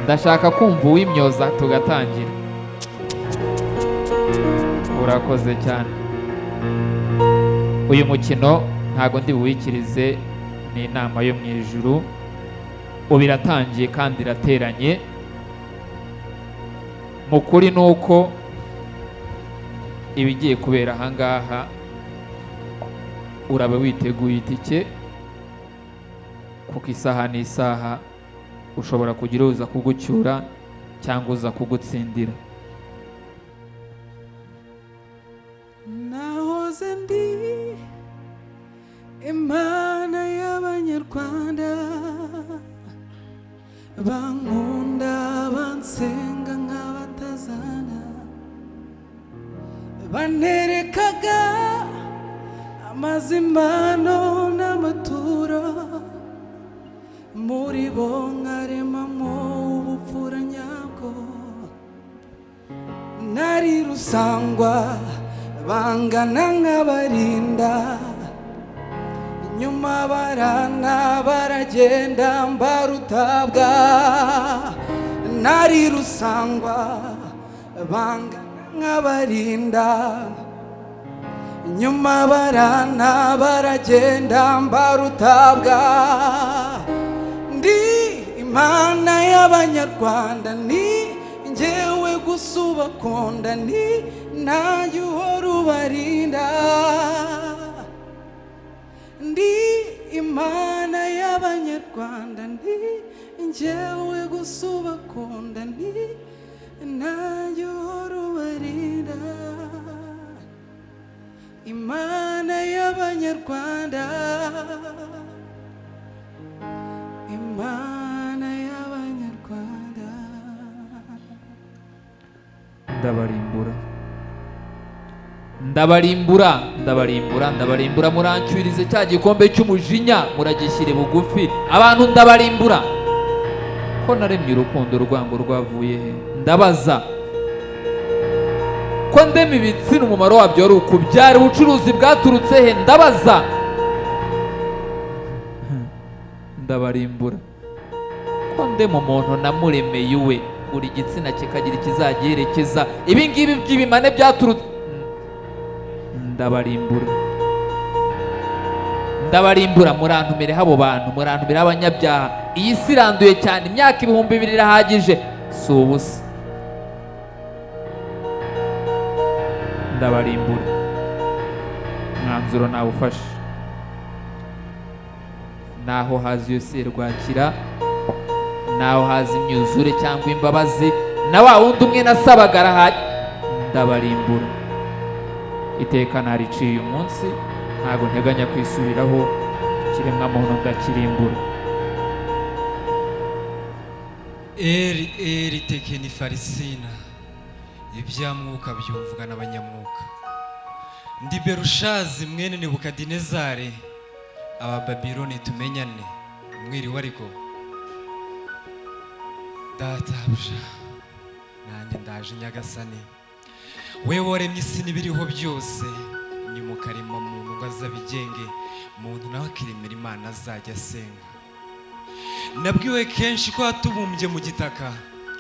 Ndashaka kumva uwimyoza tugatangira. Urakoze cyane. Uyu mukino ntago ndi buwikirize, ni inama yo mu ijuru. Ubu iratangiye kandi irateranye. Mu kuri ni uko ibigiye kubera ahangaha, urabe witeguye itike, kuko isaha n'isaha ushobora kugira uza kugucyura cyangwa uza kugutsindira. Nahoze ndi Imana y'Abanyarwanda, bankunda bansenga nk'abatazana, banerekaga amazimano n'amaturo, muri bo nkaremamo ubupfura nyabwo. Nari rusangwa bangana nk'abarinda, nyuma barana baragenda mbarutabwa. Nari rusangwa bangana nk'abarinda, nyuma barana baragenda mbarutabwa. Ndi Imana y'Abanyarwanda, ni njyewe gusa ubakunda, ni nanjye uhora ubarinda. Ndi Imana y'Abanyarwanda, ndi njyewe gusa ubakunda, ni nanjye uhora ubarinda. Imana y'Abanyarwanda, Imana y'Abanyarwanda. Ndabarimbura, ndabarimbura, ndabarimbura, ndabarimbura. Murancyurize cya gikombe cy'umujinya, muragishyire bugufi abantu. Ndabarimbura. Ko naremye urukundo, urwango rwavuye he? Ndabaza. Ko ndema ibitsina, umumaro wabyo wari ukubyara, ubucuruzi bwaturutse he? Ndabaza. Ndabarimbura. Ko ndema umuntu namuremeye uwe, buri gitsina kikagira ikizagiherekeza, ibi ngibi by'ibimane byaturutse? Ndabarimbura, ndabarimbura. Murantumireho abo bantu, murantumireho abanyabyaha. Iyi si iranduye cyane, imyaka 2000 irahagije, si ubusa. Ndabarimbura. Umwanzuro nawufashe. Naho haza iyo serwakira, naho haza imyuzure cyangwa imbabazi, na wa wundi umwe nasabaga arahajya. Ndabarimbura. Iteka nariciye uyu munsi, ntabwo nteganya kwisubiraho. Ikiremwamuntu ndakirimbura. Eri eri tekeni farisina, ibyamwuka byumvwa n'abanyamwuka. Ndi Berushazi mwene Nebukadinezari, Abababiloni tumenyane. Mwiriwe ariko databuja, nanjye ndaje nyagasani. We waremye isi n'ibiriho byose, nyuma ukarema muntu ngo azabigenge, muntu nawe akiremera Imana azajya asenga. Nabwiwe kenshi ko watubumbye mu gitaka,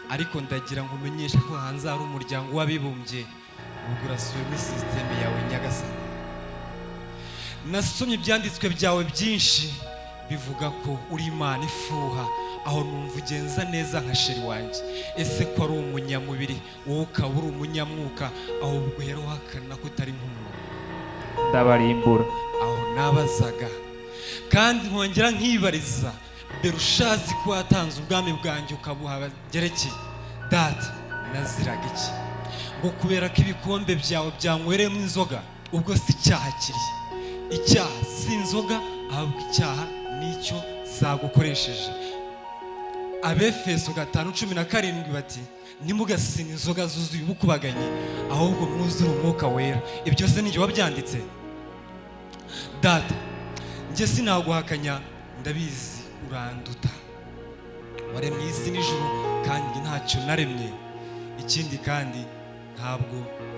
ariko ndagira ngo umenyeshe ko hanze hari umuryango w'abibumbye. Ubwo urasubiye muri sisiteme yawe nyagasani. Nasomye ibyanditswe byawe byinshi bivuga ko uri Imana ifuha, aho numva ugenza neza nka sheri wanjye. Ese ko ari umunyamubiri, wowe ukaba uri umunyamwuka, aho ubwo rero uhakana ko utari nk'umuntu? Ndabarimbura. Aho nabazaga kandi nkongera nkibariza, Berushazi ko watanze ubwami bwanjye ukabuha Abagereki, data naziraga iki? Ngo kubera ko ibikombe byawe byanywereyemo inzoga? Ubwo si icyaha kiri? Icyaha si inzoga, ahubwo icyaha nicyo zagukoresheje. Abefeso 5:17 bati: ntimugasine inzoga zuzuye ubukubaganyi, ahubwo mwuzure umwuka wera. Ibyo se nijye wabyanditse? Data, njye sinaguhakanya, ndabizi uranduta. Waremye isi n'ijuru kandi ntacyo naremye. Ikindi kandi ntabwo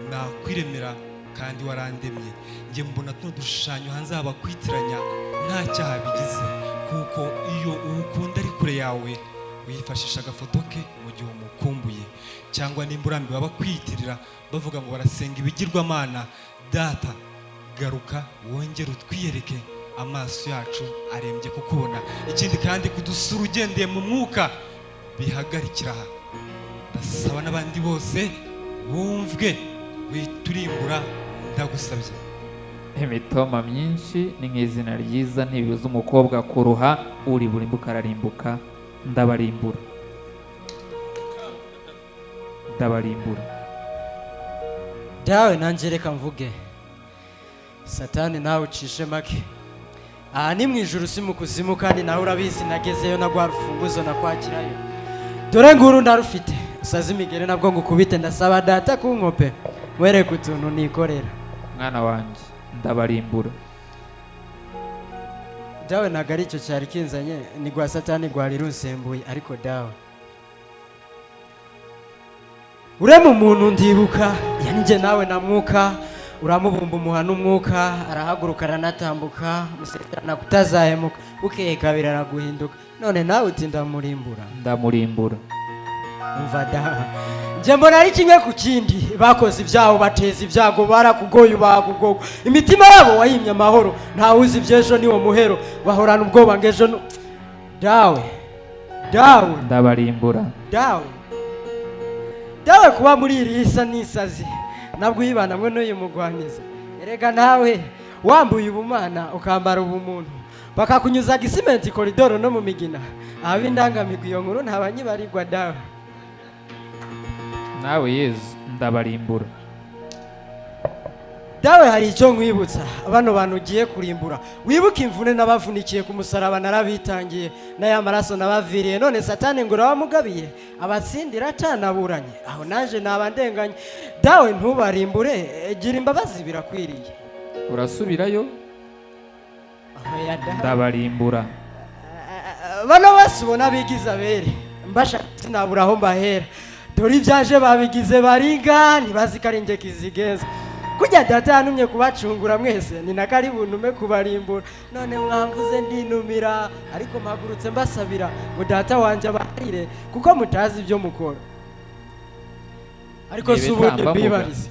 nakwiremera kandi warandemye. Njye mbona tuno dushushanyo hanze bakwitiranya nta cyaha bigize, kuko iyo uwukunda ari kure yawe Wifashisha agafoto ke mu gihe umukumbuye, cyangwa nimba urambiwe abakwiyitirira bavuga ngo barasenga ibigirwamana. Data, garuka wongere utwiyereke, amaso yacu arembye kukubona. Ikindi kandi, kudusura ugendeye mu mwuka bihagarikira aha. Ndasaba n'abandi bose bumvwe, witurimbura, ndagusabye. Imitoma myinshi ni nk'izina ryiza, ntibibuza umukobwa kuruha. Uri burimbuka ararimbuka. Ndabarimbura, ndabarimbura. Dawe, nanjye reka mvuge. Satani, nawe ucishe make. Aha ni mu ijuru, si mu kuzimu, kandi nawe urabizi nagezeyo na rwa rufunguzo nakwakirayo. Dore nguru ndarufite, usaze imigere nabwo ngukubite. Ndasaba data kunkope mwereke utuntu nikorera. Mwana wanjye, ndabarimbura. Dawe, ntabwo ari icyo cyari kinzanye, ni rwa Satani rwari runsembuye. Ariko dawe, urema umuntu ndibuka yanjye nawe na mwuka, uramubumba umuha n'umwuka, arahaguruka aranatambuka, musezerana kutazahemuka, bukeye kabiri araguhinduka, none nawe uti ndamurimbura. Ndamurimbura. Umva da, njye mbona ari kimwe ku kindi. Bakoze ibyaho, bateza ibyago, barakugoye ubaha imitima yabo, wayimye amahoro. Ntawe uzi iby'ejo, niwo muhero, bahorana ubwoba ngo ejo dawe, dawe. Ndabarimbura. Dawe, dawe, kuba muri iri isa n'isazi nabwo uyibanamwe n'uyu mugwaniza. Erega nawe wambuye ubumana ukambara ubumuntu, bakakunyuza gisimenti koridoro no mu migina, ab'indangamirwa iyo nkuru ntabanyibarirwa, dawe. Nawe Yezu, ndabarimbura. Dawe, hari icyo nkwibutsa. Bano bantu ugiye kurimbura, wibuke imvune n'abavunikiye ku musaraba, narabitangiye n'aya maraso nabaviriye. None Satani ngo urabamugabiye abatsindira atanaburanye, aho naje naba ndenganye. Dawe, ntubarimbure, gira imbabazi birakwiriye. Urasubirayo. Oya, dawe. Ndabarimbura. Bano bose ubona bigize abere, mbasha sinabura aho mbahera. Dore ibyaje babigize baringa, ntibazi ko ari njye kizigenza. Kujya data yantumye kubacungura mwese, ni na kari buntume kubarimbura. None mwamvuze ndinumira, ariko mpagurutse mbasabira ngo data wanjye abaharire, kuko mutazi ibyo mukora. Ariko Ni si ubundi ibitambambuga. mbibarize.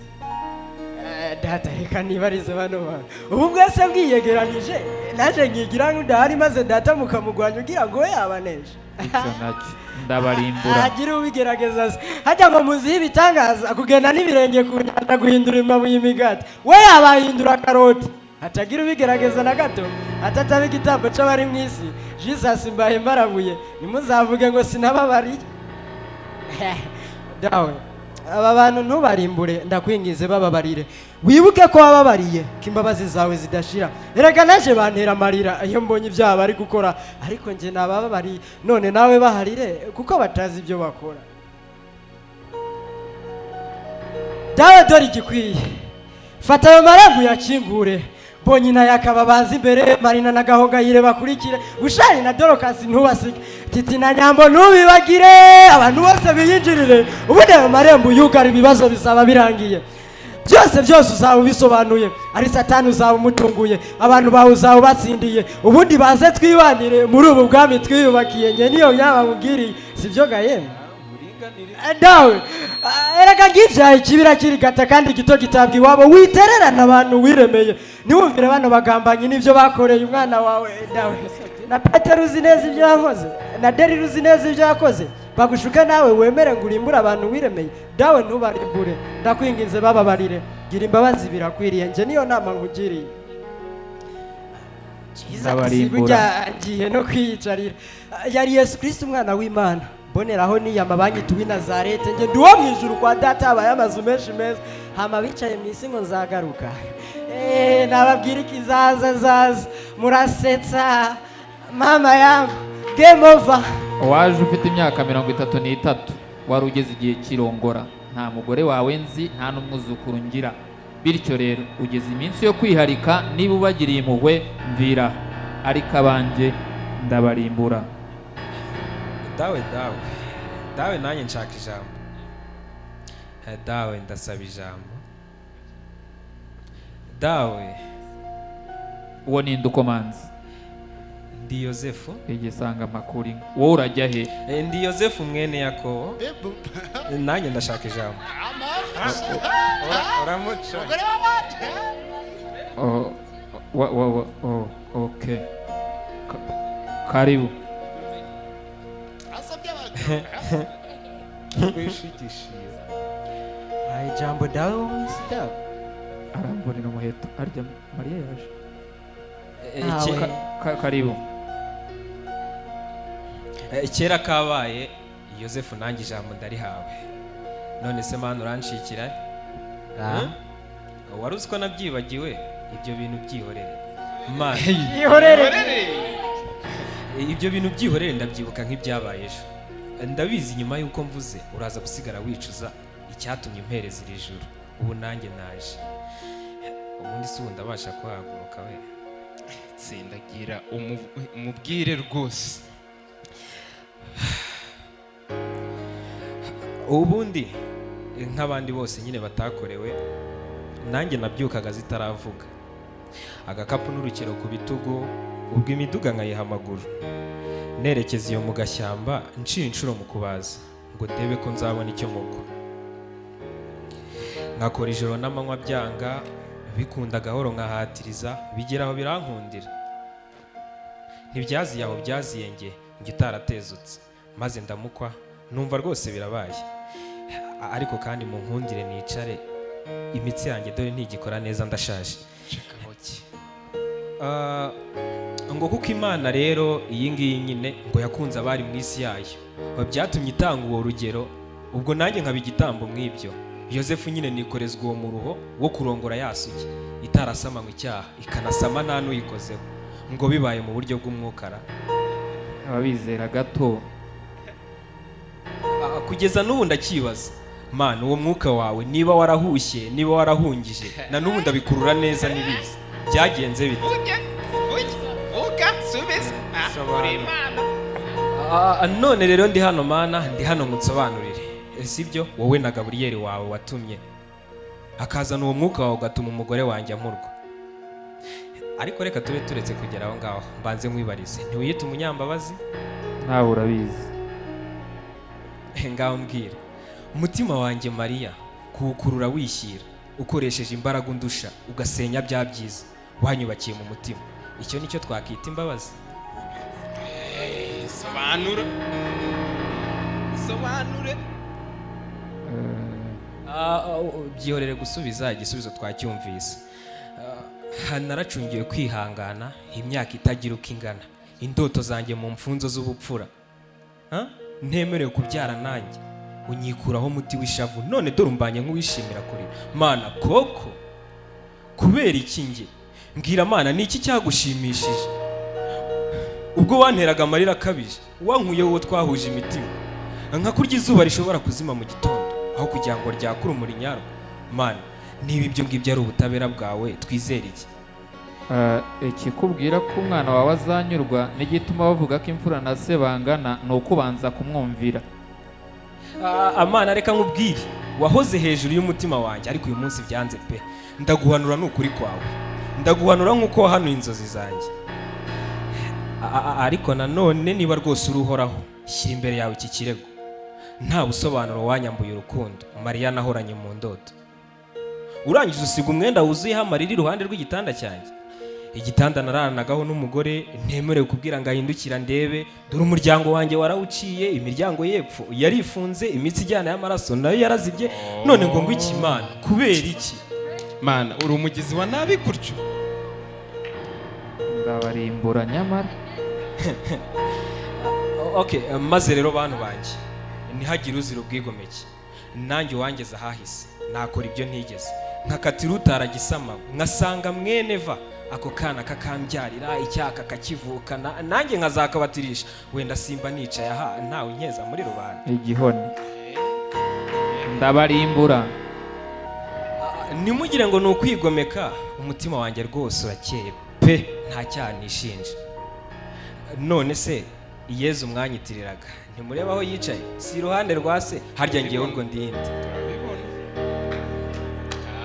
Data, reka nibarize bano bantu. Ubu mwese mwiyegeranije, naje nkigira nk'udahari, maze data mukamugwanya ugira ngo we yabanesha. Icyo nacyo, ndabarimbura. Agira ubigerageza se hajya ngo muzihe ibitangaza, kugenda n'ibirenge ku nyanja, guhindura amabuye imigati, we yabahindura karoti. Hatagira ubigerageza na gato, hatataba igitambo c'abari mu isi. Jesus, mbahe mbarabuye, ntimuzavuge ngo sinababariye. Dawe, aba bantu ntubarimbure, ndakwingize, bababarire. Wibuke ko wababariye, ko imbabazi zawe zidashira. Erega naje bantera amarira iyo mbonye ibyaha bari gukora, ariko njye nabababariye. None nawe baharire, kuko batazi ibyo bakora. Dawe, dore igikwiye: fata ayo marembo uyakingure. Mbonye yakaba banza imbere, Marina na Gahongayire bakurikire, Bushari na Dorokasi ntubasige, Titi na Nyambo ntubibagire, abantu bose biyinjirire. Ubundi ayo marembo uyugara, ibibazo bizaba birangiye byose byose, uzaba ubisobanuye. Ari Satani uzaba umutunguye, abantu bawe uzaba ubatsindiye. Ubundi baze twibanire muri ubu bwami twiyubakiye. Njye niyo yaba nkubwiriye, sibyo gahembe? Dawe, erega ngibyaye ikibira kirigata, kandi gito gitabwa iwabo. Witererana abantu wiremeye, ntiwumvire bano bagambanyi n'ibyo bakoreye umwana wawe. Dawe, na Petero uzi neza ibyo yakoze, na Derira uzi neza ibyo yakoze, bagushuke nawe wemere ngo urimbure abantu wiremeye. Dawe, ntubarimbure, ndakwinginze, bababarire, gira imbabazi birakwiriye. Njye niyo nama nkugiriye. Jesus, Ndabarimbura. burya ngiye no kwiyicarira. Yari Yesu Kristo umwana w'Imana. Mboneraho niyama banyita uw'i Nazarete, njye ndi uwo mu ijuru kwa data habaye amazu menshi meza. Hama bicaye mu isi ngo nzagaruka. Nababwira ikizaza nzaza murasetsa mama yangu. Game over. Waje ufite imyaka 33, wari ugeze igihe cy'irongora. Nta mugore wawe nzi, nta n'umwuzukuru ngira. Bityo rero ugeze iminsi yo kwiharika. Niba ubagiriye impuhwe, mvira, ariko abanjye ndabarimbura. Dawe, dawe, dawe, nanjye nshaka ijambo. Dawe, ndasaba ijambo, dawe. Uwo ni ukomanzi. Ndi Yosefu. Igisanga amakuru, wowe urajya he? Ndi Yosefu mwene Yakobo. Nanjye ndashaka ijambo. Uramuca. Oh, wa, wa, wa, oh, okay. Karibu. Wishigishiye. Ayi ijambo dawe wo mu isi dawe. Aramvunira umuheto arya Mariya yaje. Ntawe. Karibu. Kera kabaye Yosefu, nanjye ijambo ndarihawe. None se mana, uranshikira? Ah. Wari uzi ko nabyibagiwe? Ibyo bintu byihorere, mana. Ihorere. Ibyo bintu byihorere, ndabyibuka nk'ibyabaye ejo. Ndabizi, nyuma y'uko mvuze uraza gusigara wicuza icyatumye impereza iri joro. Ubu nanjye naje. Ubundi si ubu ndabasha kuhaguruka we? Tsindagira, umubwire rwose. Ubundi nk'abandi bose nyine batakorewe, nanjye nabyukaga zitaravuga, agakapu n'urukero ku bitugu, ubwo imiduga nkayiha amaguru, nerekeza iyo mu gashyamba, nciye inshuro mu kubaza ngo ndebe ko nzabona icyo mugwa. Nkakora ijoro n'amanywa, byanga bikunda gahoro nkahatiriza, bigera aho birankundira. Ntibyaziye aho, byaziye nge njye utaratezutse, maze ndamukwa, numva rwose birabaye. Ariko kandi mu nkundire nicare, imitsi yanjye dore ntigikora neza, ndashaje. Cekaboki. Ah, ngo kuko Imana rero iyi ngiyi nyine ngo yakunze abari mu isi yayo, ngo byatumye itanga uwo rugero, ubwo nanjye nkaba igitambo mw'ibyo. Yosefu nyine nikorezwa uwo muruho wo kurongora yasuye itarasamanywe icyaha, ikanasama nta n'uyikozeho, ngo bibaye mu buryo bw'umwukara. Ababizera gato. Ah, kugeza n'ubu ndakibaza Mana, uwo mwuka wawe niba warahushye, niba warahungije, na n'ubu ndabikurura neza n'ibiza, byagenze bite? Vuga, vuga, vuga, subiza. Ah, uri Imana. Ah, none rero ndi hano Mana, ndi hano ngo nsobanurire. Sibyo wowe na Gaburiyeli wawe watumye akazana uwo mwuka wawe, ugatuma umugore wanjye amurwa? Ariko reka tube turetse kugera aho ngaho, mbanze nkwibarize: ntiwiyita umunyambabazi? Nawe urabizi. Ngaho mbwira, umutima wanjye Mariya kuwukurura wishyira ukoresheje imbaraga undusha, ugasenya bya byiza wanyubakiye mu mutima, icyo nicyo twakita imbabazi? Sobanura, sobanure. Ah, ah, oh, byihorere gusubiza, igisubizo twacyumvise. Ah, naracungiwe kwihangana imyaka itagira uko ingana, indoto zanjye mu mfunzo z'ubupfura. Ah, ntemerewe kubyara, nanjye unyikuraho umuti w'ishavu, none dore umbanye nk'uwishimira kurira. Mana, koko kubera iki nge? Mbwira Mana, ni iki cyagushimishije ubwo wanteraga amarira akabije, wankuyeho uwo twahuje imitima, nka kurya izuba rishobora kuzima mu gitondo aho kugira ngo ryake urumuri nyarwo? Mana, niba ibyo ngibyo ari ubutabera bwawe, twizere iki? Ikikubwira ko umwana wawe azanyurwa n'igituma bavuga ko imfura na se bangana ni ukubanza kumwumvira. Ah, amana, reka nkubwire, wahoze hejuru y'umutima wanjye, ariko uyu munsi byanze pe. Ndaguhanura, ni ukuri kwawe, ndaguhanura nk'uko wahanuye inzozi zanjye. Ariko nanone niba rwose uri Uhoraho, shyira imbere yawe iki kirego: nta busobanuro wanyambuye urukundo Mariya nahoranye mu ndoto, urangiza usiga umwenda wuzuyeho amarira iruhande rw'igitanda cyanjye, igitanda nararanagaho n'umugore ntemerewe kubwira ngo ahindukira ndebe. Dore umuryango wanjye warawuciye, imiryango y'epfo yarifunze, imitsi ijyana y'amaraso nayo yarazibye. None ngo iki Imana, kubera iki? Mana, uri umugizi wa nabi gutyo? Ndabarimbura nyamara. Okay, maze rero bantu banjye, ntihagire uzira ubwigomeke. Nanjye uwangeze ahahise nakora ibyo ntigeze, nkakatira utaragisama, nkasanga mwene va ako kana kakambyarira icyaha kakakivukana, nanjye nkazakabatirisha, wenda simba nicaye aha ntawe unkeza muri rubanda. Igihoni, ndabarimbura. Ntimugire ngo ni ukwigomeka, umutima wanjye rwose urakeye pe, nta cyaha nishinja. None se Yezu umwanyitiriraga, ntimureba aho yicaye? Si iruhande rwa se? Harya ngewe ubwo ndinde? Turabibona.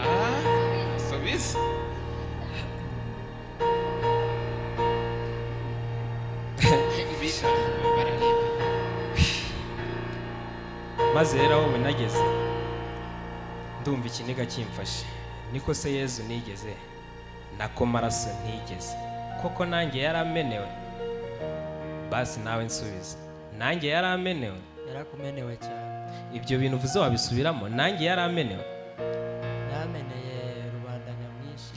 Ah, subiza. Barareba. Maze rero aho binageze ndumva ikiniga kimfashe. Niko se Yezu nigeze nako maraso ntigeze koko nanjye yaramenewe? Basi nawe nsubiza, nanjye yaramenewe? Yarakumenewe cyane. Ibyo bintu uvuze wabisubiramo? Nanjye yaramenewe? Yameneye rubanda nyamwinshi.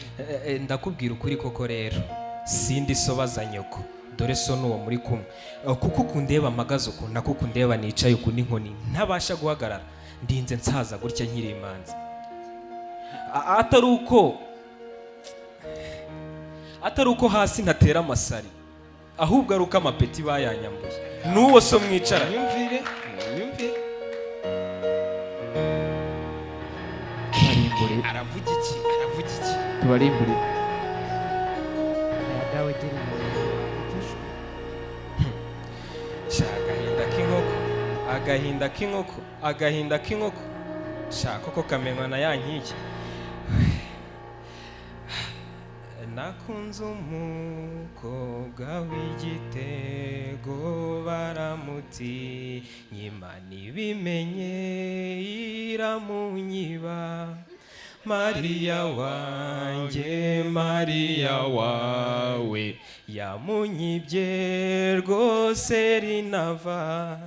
Ndakubwira ukuri koko rero, sindi sobaza nyoko, dore so n'uwo muri kumwe. Kuko ukundeba mpagaze uku, nako ukundeba nicaye uku n'inkoni ntabasha guhagarara, ndinze nsaza gutya nkiri imanzi. Atari uko hasi ntatera amasari, ahubwo ari uko amapeti bayanyambuye n'uwo so mwicara. Myumvire, myumvire. Tubarimbure. Aravuga iki? Aravuga iki? Tubarimbure. Aya dawe gira umuntu igishwi. Sha, agahinda k'inkoko, agahinda k'inkoko, agahinda k'inkoko, sha koko kamenywa na ya nkike. Nakunze umukobwa w'igitego, baramutinyima, ntibimenye iramunyiba. Mariya wanjye, Mariya wawe yamunyibye rwose rinava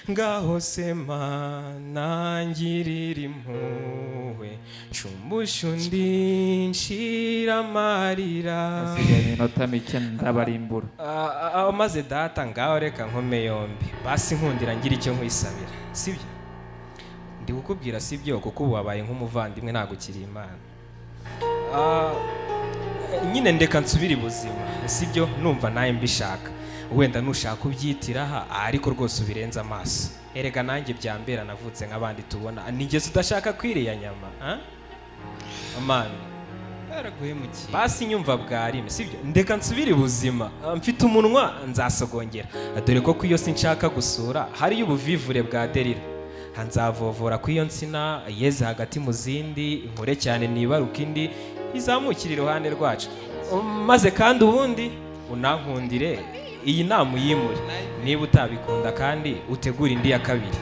ngaho. Sema nangirira impuhwe, nshumbusha undi nshira amarira. Hasigaye iminota mike, ndabarimbura. Ah, ah, maze data, ngaho reka nkome yombi. Basi nkundira ngira icyo nkwisabira, sibyo? Ndi kukubwira sibyo, kuko ubu wabaye nk'umuvandimwe, ntabwo ukiri Imana. Ah, nyine ndeka nsubire ibuzima, sibyo? Numva nawe mbishaka, wenda nushaka ubyitira aha, ariko rwose ubirenze amaso. Erega nanjye byambera, navutse nk'abandi tubona. Nigeze udashaka kwiriya nyama, ah? Amani. Baraguhemukiye. Basi nyumva bwarime, sibyo? Ndeka nsubire ubuzima. Ah, mfite umunwa nzasogongera, dore ko ku iyo si nshaka gusura hariyo ubuvivure bwa Derira. Ah, nzavovora ku iyo nsina yeze hagati mu zindi, inkure cyane, nibaruka indi izamukire iruhande rwacu. Maze kandi ubundi unankundire iyi nama uyimure, niba utabikunda kandi utegure indi ya kabiri,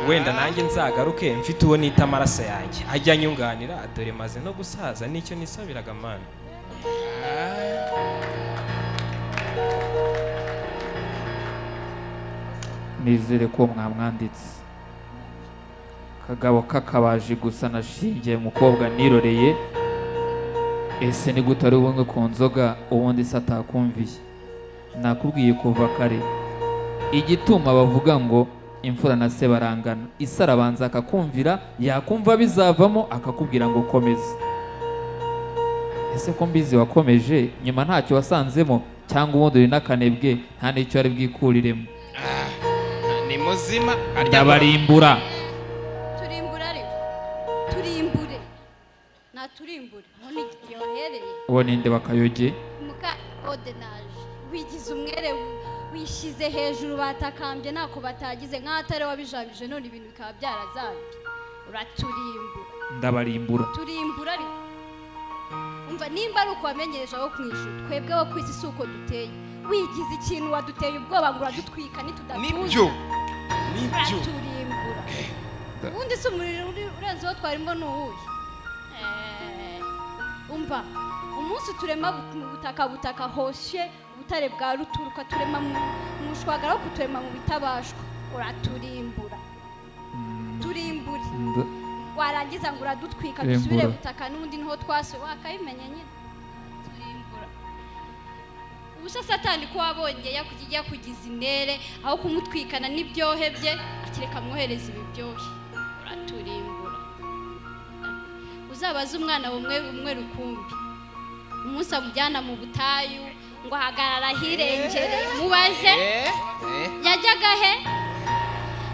wenda nanjye nzagaruke mfite uwo nita amaraso yanjye ajya anyunganira. Dore maze no gusaza, nicyo nisabiraga Mana. Nizere ko mwamwanditse. Kagabo kakabaje gusa nashingiye umukobwa niroreye. Ese ni gute ari bumwe ku nzoga, ubundi se atakumviye? Nakubwiye kuva kare igituma bavuga ngo imfura na se barangana. Ise arabanza akakumvira, yakumva bizavamo akakubwira ngo komeza. Ese ko mbizi wakomeje, nyuma ntacyo wasanzemo, cyangwa ubundi uri n'akanebwe, nta n'icyo ari bwikuriremo? Ni muzima arya. Ndabarimbura. Turimbure, ariko turimbure, naturimbure aho ni igihe wahereye. Uwo ninde bakayoge? Muka odenaje wigize umwere, wishyize hejuru, batakambye ntako batagize nk'aho atari wabijabije, none ibintu bikaba byarazambye. Uraturimbura. Ndabarimbura. Turimbura, ariko umva, nimba ari uko wamenyereje abo ku ijuru, twebwe abo ku isi si uko duteye. Wigize ikintu, waduteye ubwoba ngo uradutwika nitudatuza. Nibyo, nibyo. Uraturimbura. Ubundi se umuriro urenze uwo twarimo ni uwuhe? Umva, umunsi turema mu butaka, butaka hoshe ubutare bwa ruturuka, turema mu mushwagara wo kuturema mu bitabashwa. Uraturimbura, turimbure. Warangiza ngo uradutwika dusubire Rimbura. butaka n'ubundi niho twasuye, wakabimenye nyine. Turimbura. Ubusa Satani ko wabonye yakugize intere, aho kumutwikana n'ibyohe bye akireka amwohereza ibi byohe. Uraturimbura. Uzabaze umwana umwe umwe rukumbi, umunsi amujyana mu butayu ngo ahagarara ahirengere, mubaze yajyaga he.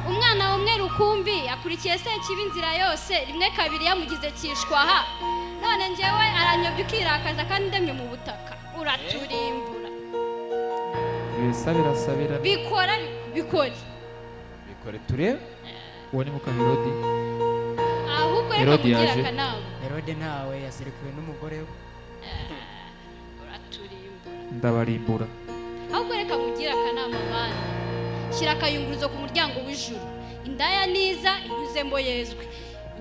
Umwana umwe rukumbi akurikiye Sekibi inzira yose, rimwe kabiri yamugize cyishwaha, none njyewe aranyobya ukirakaza kandi ndemye mu butaka. Uraturimbura. Ibisa birasabira. Bikora, bikore. Bikore turebe. Uwo ni muka Herodi. Ahubwo reka Herodi mugire yaje. akanama. Herode ntawe, yazirikiwe n'umugore we. Uraturimbura. Ndabarimbura. Ahubwo reka nkugire akanama bana, shyira akayunguruzo ku muryango w'ijuru, indaya niza inyuzemo yezwe.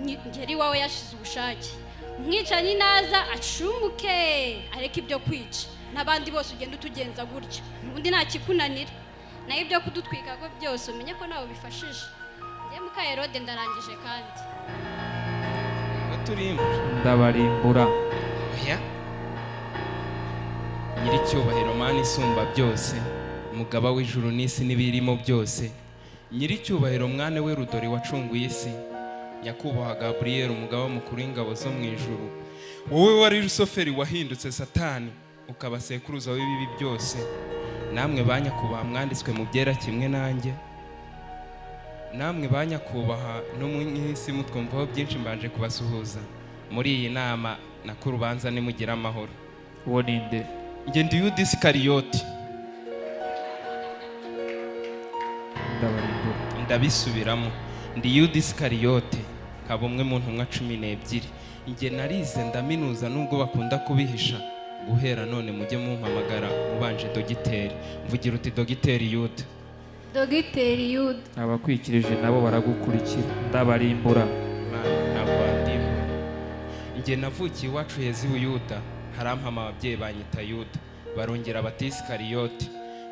Ngeri iwawe yashize ubushake, umwicanyi naza acumuke areke ibyo kwica, n'abandi bose ugenda utugenza gutyo, ubundi nta kikunanira. Naho ibyo kudutwika ko byose umenye ko nawe bifashije. Njye muka Herode ndarangije kandi. Turimbura. Ndabarimbura. Oya, Nyiricyubahiro, Mana isumba byose, mugaba w'ijuru n'isi n'ibirimo byose, Nyiricyubahiro, mwana we Rudori wacunguye isi, nyakubahwa Gaburiyeli, umugaba mukuru w'ingabo zo mu ijuru, wowe wari Rusoferi wahindutse Satani ukaba sekuruza w'ibibi byose, namwe ba nyakubahwa mwanditswe mu byera kimwe nanjye, namwe ba nyakubahwa no mu isi mutwumvaho byinshi, mbanje kubasuhuza muri iyi nama nako urubanza nimugire amahoro. Uwo ni nde? Njye ndi Yuda Isikariyoti. Ndabarimbura. Ndabisubiramo, ndi Yuda Isikariyoti, nkaba umwe mu ntumwa 12. Njye narize ndaminuza nubwo bakunda kubihisha. Guhera none mujye mumpamagara mubanje dogiteri. Mvugira uti dogiteri Yuda. Dogiteri Yuda. Abakwikirije nabo baragukurikira. Ndabarimbura. Mana, ntabwo wandimbura. Njye navukiye iwacu heza i Buyuda, harampama ababyeyi banyita Yuda, barongera bati Isikariyoti.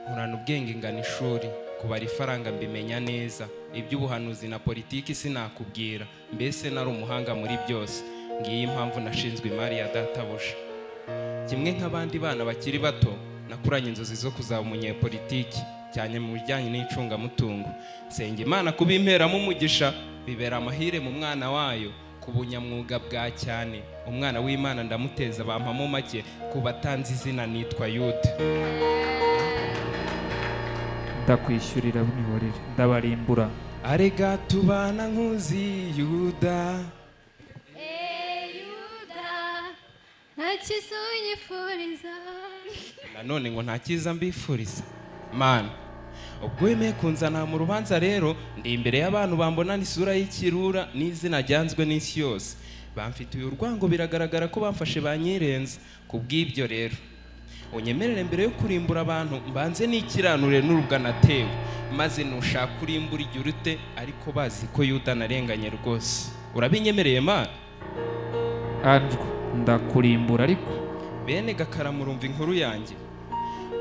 Nkurana ubwenge ngana ishuri, kubara ifaranga mbimenya neza, iby'ubuhanuzi na politiki sinakubwira, mbese nari umuhanga muri byose. Ngiyi impamvu nashinzwe imari ya databuja. Kimwe nk'abandi bana bakiri bato, nakuranye inzozi zo kuzaba umunyepolitiki, cyane mu bijyanye n'icungamutungo. Nsenga Imana kubimperamo umugisha, bibera amahire mu mwana wayo, ku bunyamwuga bwa cyane. Umwana w'Imana ndamuteza bampamo make, ku batanze izina nitwa Yuda. Ndakwishyurira mwihorere. Ndabarimbura. Arega tubana nkuzi Yuda. Yuda, nta cyiza unyifuriza. Nanone ngo nta cyiza mbifuriza. Mana, ubwo wemeye kunzana mu rubanza rero, ndi imbere y'abantu bambonana isura y'ikirura n'izina ryanzwe n'isi yose. Bamfitiye urwango, biragaragara ko bamfashe banyirenza. Ku bw'ibyo rero unyemerere mbere yo kurimbura abantu mbanze n'ikiranure n'urubwa natewe, maze nushaka urimbura igihe urute, ariko bazi ko Yuda narenganye rwose. Urabinyemereye Mana? Anjwa, ndakurimbura ariko. Bene Gakara, murumva inkuru yanjye.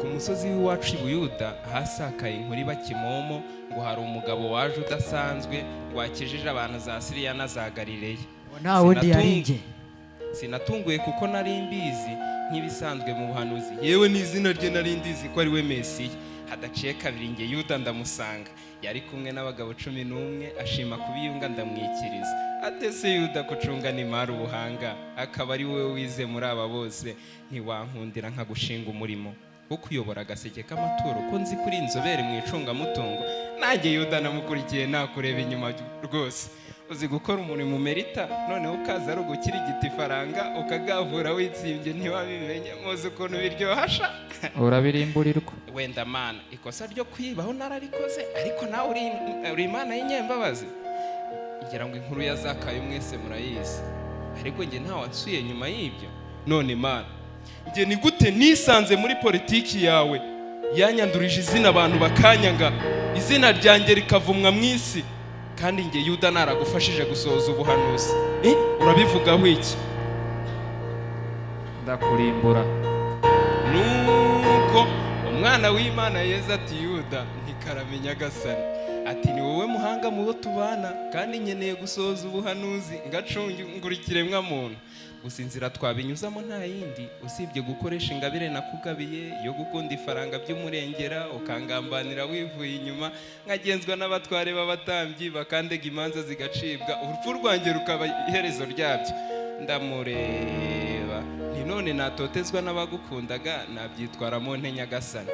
Ku musozi w'iwacu i Buyuda hasakaye inkuru iba kimomo ngo hari umugabo waje udasanzwe, ngo wakijije abantu za Siriya na za Galileya. Nta wundi yari njye. Sinatunguye kuko nari mbizi nk'ibisanzwe mu buhanuzi, yewe n'izina rye nari ndizi ko ari we Mesiya. Hadaciye kabiri njye Yuda ndamusanga, yari kumwe n'abagabo 11, ashima kubiyunga ndamwikiriza. Atese Yuda kucungana imari ubuhanga, akaba ari wowe wize muri aba bose, ntiwankundira nkagushinga umurimo wo kuyobora agaseke k'amaturo, ko nzi kuri inzobere mu icungamutungo. Nanjye Yuda namukurikiye nakureba inyuma rwose. Uzi gukora umurimo umerita, noneho ukaza ari ugukirigita ifaranga ukagavura witsimbye ntiwabimenye. Muzi ukuntu biryohasha. Urabirimburirwa. Wenda Mana, ikosa ryo kwibaho nararikoze, ariko nawe uri Imana y'inyembabazi. Ngira ngo inkuru ya Zakayo mwese murayizi, ariko njye nta wansuye nyuma y'ibyo. None Mana, njye ni gute nisanze muri politiki yawe yanyandurije izina, abantu bakanyanga, izina ryanjye rikavumwa mu isi, kandi njye Yuda naragufashije gusohoza ubuhanuzi? Urabivugaho iki? Ndakurimbura. Nuko umwana w'Imana Yezu ati Yuda ntikaramenya Nyagasani, ati ni wowe muhanga mu bo tubana, kandi nkeneye gusohoza ubuhanuzi ngacungura ikiremwa muntu. Gusa inzira twabinyuzamo nta yindi usibye gukoresha ingabire nakugabiye yo gukunda ifaranga by'umurengera, ukangambanira wivuye inyuma, nkagenzwa n'abatware b'abatambyi bakandega imanza zigacibwa, urupfu rwanjye rukaba iherezo ryabyo. Ndamureba nti none natotezwa n'abagukundaga nabyitwaramo nte Nyagasani?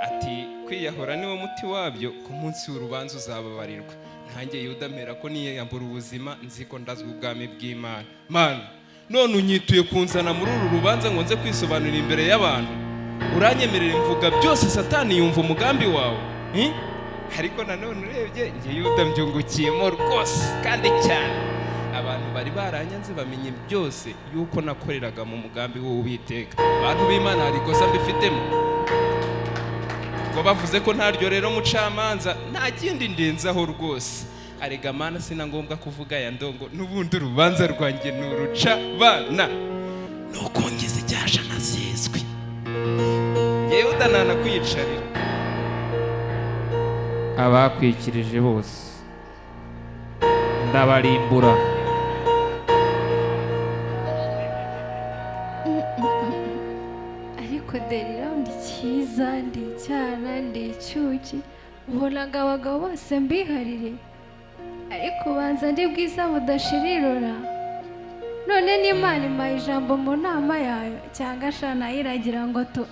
Ati kwiyahura niwo muti wabyo, ku munsi w'urubanza uzababarirwa. Ntange Yuda mpera ko niyambura ubuzima, nzi ko ndazwa ubwami bw'Imana. Mana, none unyituye kunzana muri uru rubanza ngo nze kwisobanura imbere y'abantu, uranyemerera mvuga byose, Satani yumva umugambi wawe. Ariko nanone urebye njye Yuda mbyungukiyemo rwose kandi cyane. Abantu bari baranyanze bamenye byose yuko nakoreraga mu mugambi w'Uwiteka. Bantu b'Imana, hari ikosa mbifitemo? Ubwo bavuze ko ntaryo rero, mucamanza, nta kindi ndenzaho rwose. Arega mana, sina ngombwa kuvuga aya ndongo, n'ubundi urubanza rwanjye ni uruca bana, nuko ngize icyasha nasizwe yewe udanana kwiyicarira. Abakwikirije bose ndabarimbura. Ariko Derira, ndi cyiza, ndi icyana, ndi icyuki, ubonaga abagabo bose mbiharire, ariko ubanza ndi bwiza budashirirora. None n'Imana impaye ijambo mu nama yayo, cyangwa sha nayo iragira ngo tu.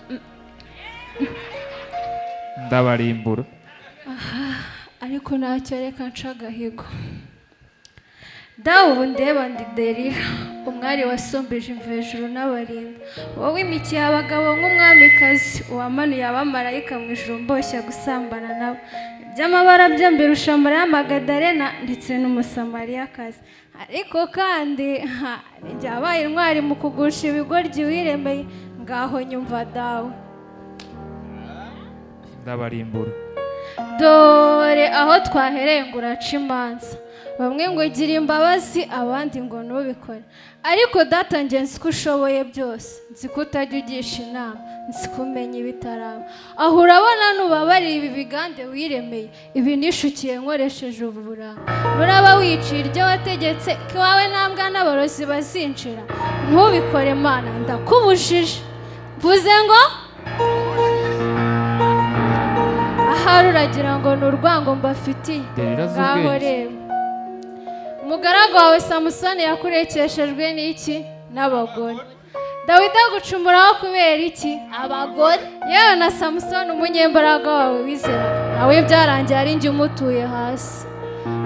Ndabarimbura. Aha, ariko ntacyo, reka nca agahigo. Dawe, ubu ndeba ndi Derira, umwari wasumbije imvejuru n'abarinda, wowe imikiye abagabo nk'umwamikazi, uwamanuye abamarayika mu ijuru mboshya gusambana nabo, iby'amabara byo mbirusha Mariya Magadarena ndetse n'Umusamariyakazi. Ariko kandi ha, njye wabaye intwari mu kugusha ibigoryi wiremeye. Ngaho nyumva dawe. Ndabarimbura. Dore aho twahereye ngo uraca imanza, bamwe ngo gira imbabazi, abandi ngo ntubikore. Ariko data, njye nzi ko ushoboye byose, nzi ko utajya ugisha inama, nzi ko umenya ibitaraba. Aho urabona nubabariye ibi bigande wiremeye, ibi nishukiye nkoresheje ubu buranga, nuraba wiciye iryo wategetse ko iwawe nta mbwa n'abarozi bazinjira. Ntubikore Mana, ndakubujije, mvuze ngo ahari uragira ngo ni urwango mbafitiye. Derira azi Ngaho ubwenge. reba umugaragu wawe Samusoni, yakurekeshejwe n'iki? N'abagore. Dawidi agucumuraho kubera iki? Abagore. Yewe na Samusoni umunyembaraga wawe wizeraga, nawe byarangiye ari njye umutuye hasi.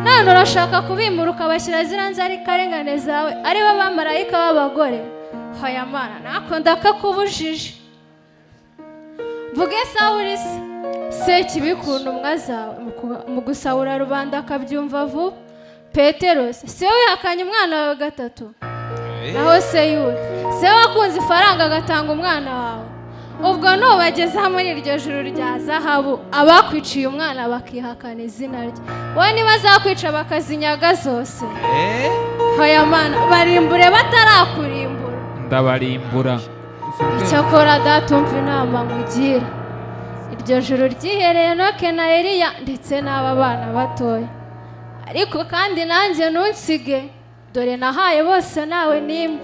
None urashaka kubimura ukabashyira ziriya nzarakarengane zawe, aribo bamarayika b'abagore. Hoya Mana, nako ndakakubujije. Mvuge Sawuri se, Sekibi ku ntumwa zawe mu gusahura rubanda akabyumva vuba. Petero se, si we wihakanye umwana wawe gatatu? Naho se Yuda, se wakunze ifaranga agatanga umwana wawe? Ubwo nubageza muri iryo juru rya zahabu, abakwiciye umwana bakihakana izina rye, wowe nibazakwica bakazinyaga zose? Hoya Mana, barimbure batarakurimbura. Ndabarimbura. Icyakora data, umva inama nkugira. Iryo joro ryihereye Enoke na Eliya ndetse n'aba bana batoya. Ariko kandi nanjye ntunsige, dore nahaye bose nawe nimwe.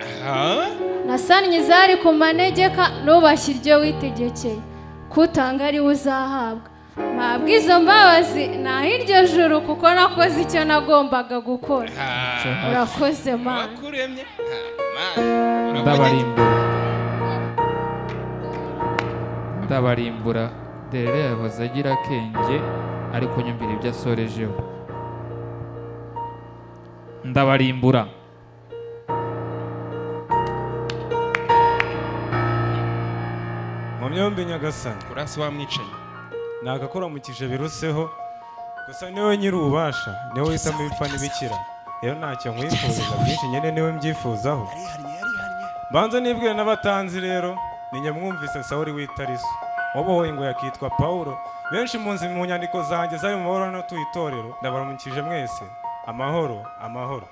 Nasannye izari ku manegeka, nubashye iryo witegekeye, kutanga ari we uzahabwa. Mpabwa izo mbabazi naho iryo joro, kuko nakoze icyo nagombaga gukora. Urakoze Mana. Wakuremye. Ndabarimbura, ndabarimbura. Derira yahoze agira akenge, ariko nyumvira ibyo asorejeho. Ndabarimbura. Mu myombi nyagasani. Urasi wamwicaye. Nagakuramukije biruseho. Gusa niwe nyiri ububasha, niwe uhitamo ibipfa n'ibikira. Rero ntacyo nkwifuriza byinshi nyine, niwe mbyifuzaho. Mbanza nibwire n'abatanzi rero, ni nyamwumvise Sawuli w'Itariso, wabohoye ngo yakitwa Pawulo, benshi munzi mu nyandiko zanjye zari mu mahoro n'atuye itorero. Ndabaramukije mwese, amahoro amahoro.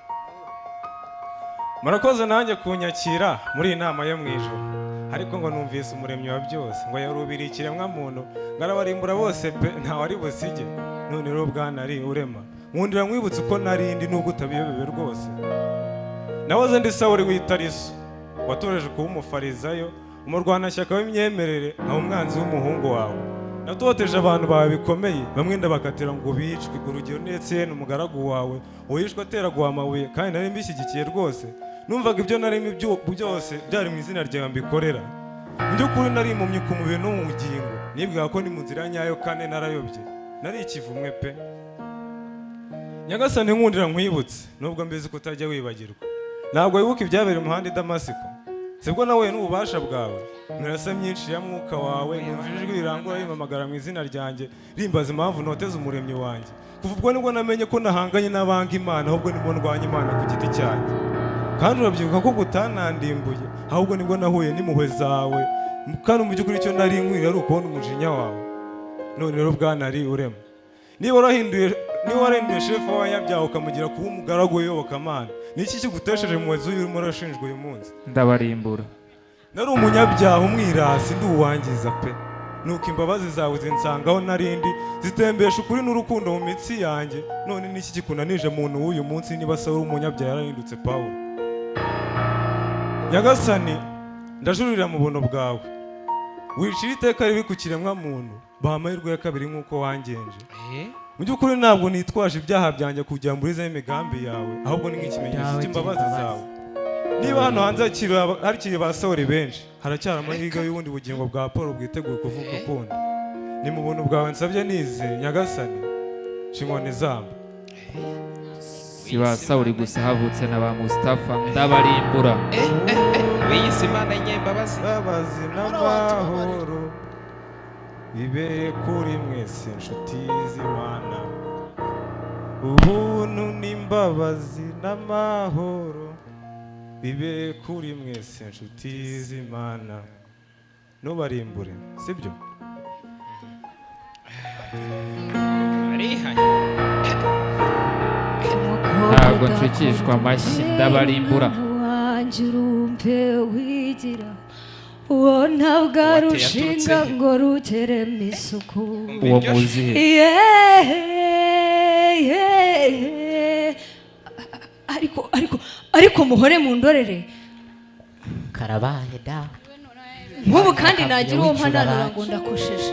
Murakoze nanjye kunyakira muri iyi nama yo mu ijuru. Ariko ngo numvise umuremyi wa byose ngo yarubiriye ikiremwa muntu, ngo arabarimbura bose pe, ntawe ari busige. None rero bwana ari urema, nkundira nkwibutse uko narindi nubwo utabiyobewe rwose. Nahoze ndi Sawuli w'Itariso, watoreje kuba umufarizayo, umurwanashyaka w'imyemerere, nkaba umwanzi w'umuhungu wawe. Natoteje abantu bawe bikomeye, bamwe ndabakatira ngo bicwe. Urugero ni Etienne umugaragu wawe, uwishwe ateraguwe amabuye, kandi nari mbishyigikiye rwose. Numvaga ibyo narimo byose byari mu izina ryawe mbikorera. Mu by'ukuri nari impumyi ku mubiri no mu bugingo, nibwiraga ko ni mu nzira nyayo kandi narayobye, nari ikivumwe pe. Nyagasani, nkundira nkwibutse, nubwo mbizi ko utajya wibagirwa. Ntabwo wibuka ibyabereye umuhanda i Damasiko? Sibwo nahuye n'ububasha bwawe, imirase myinshi ya mwuka wawe, numva ijwi rirangurura rimpamagara mu izina ryanjye, rimbaza impamvu ntoteza umuremyi wanjye. Kuva ubwo nibwo namenye ko nahanganye n'abanga Imana, ahubwo nibwo ndwanya Imana ku giti cyanjye. Kandi urabyibuka ko gutanandimbuye, ahubwo nibwo nahuye n'impuhwe zawe, kandi mu by'ukuri icyo nari nkwiriye ari ukubona umujinya wawe. None rero bwana ari urema, niba warahinduye, niba warahinduye shefu w'abanyabyaha ukamugira kuba umugaragu w'iyobokamana, ni iki kigutesheje mu nzu urimo urashinjwa uyu munsi? Ndabarimbura. Nari umunyabyaha, umwirasi, ndi uwangiza pe. Nuko imbabazi zawe zinsangaho narindi, zitembesha ukuri n'urukundo mu mitsi yanjye. None niki kikunanije muntu w'uyu munsi, niba Sawuli umunyabyaha yarahindutse Pawulo? Nyagasani, ndajurira mu buntu bwawe, wicira iteka ribi ku kiremwa muntu, baha amahirwe ya kabiri nk'uko wangenje. Mu by'ukuri ntabwo nitwaje ibyaha byanjye kugira ngo mburizeho imigambi yawe, ahubwo ni nk'ikimenyetso cy'imbabazi zawe. Niba hano hanze hakiri ba Sawuli benshi, haracyari amahirwe y'ubundi bugingo bwa Paul bwiteguye kuvuga ukundi. Ni mu buntu bwawe nsabye nize, Nyagasani, nshingoni zamba. Si ba Sawuli gusa, havutse na ba Mustafa. Ndabarimbura. Wiyise Imana nyembabazi. Imbabazi n'amahoro bibe kuri mwese, inshuti z'Imana. Ubuntu n'imbabazi n'amahoro bibe kuri mwese, inshuti z'Imana. Ntubarimbure, sibyo? Arihanye. Ntabwo ncukishwa amashyi. Ndabarimbura. Wanjye urumve wigira uwo ntabwo arushinga Yaturutse he? ngo rugeremo isuku. Uwo muzi he? Yeee. Ariko muhore mu ndorere. Karabaye da. Nk'ubu kandi nagira uwo Wicura mpananura abacu. ngo ndakosheje.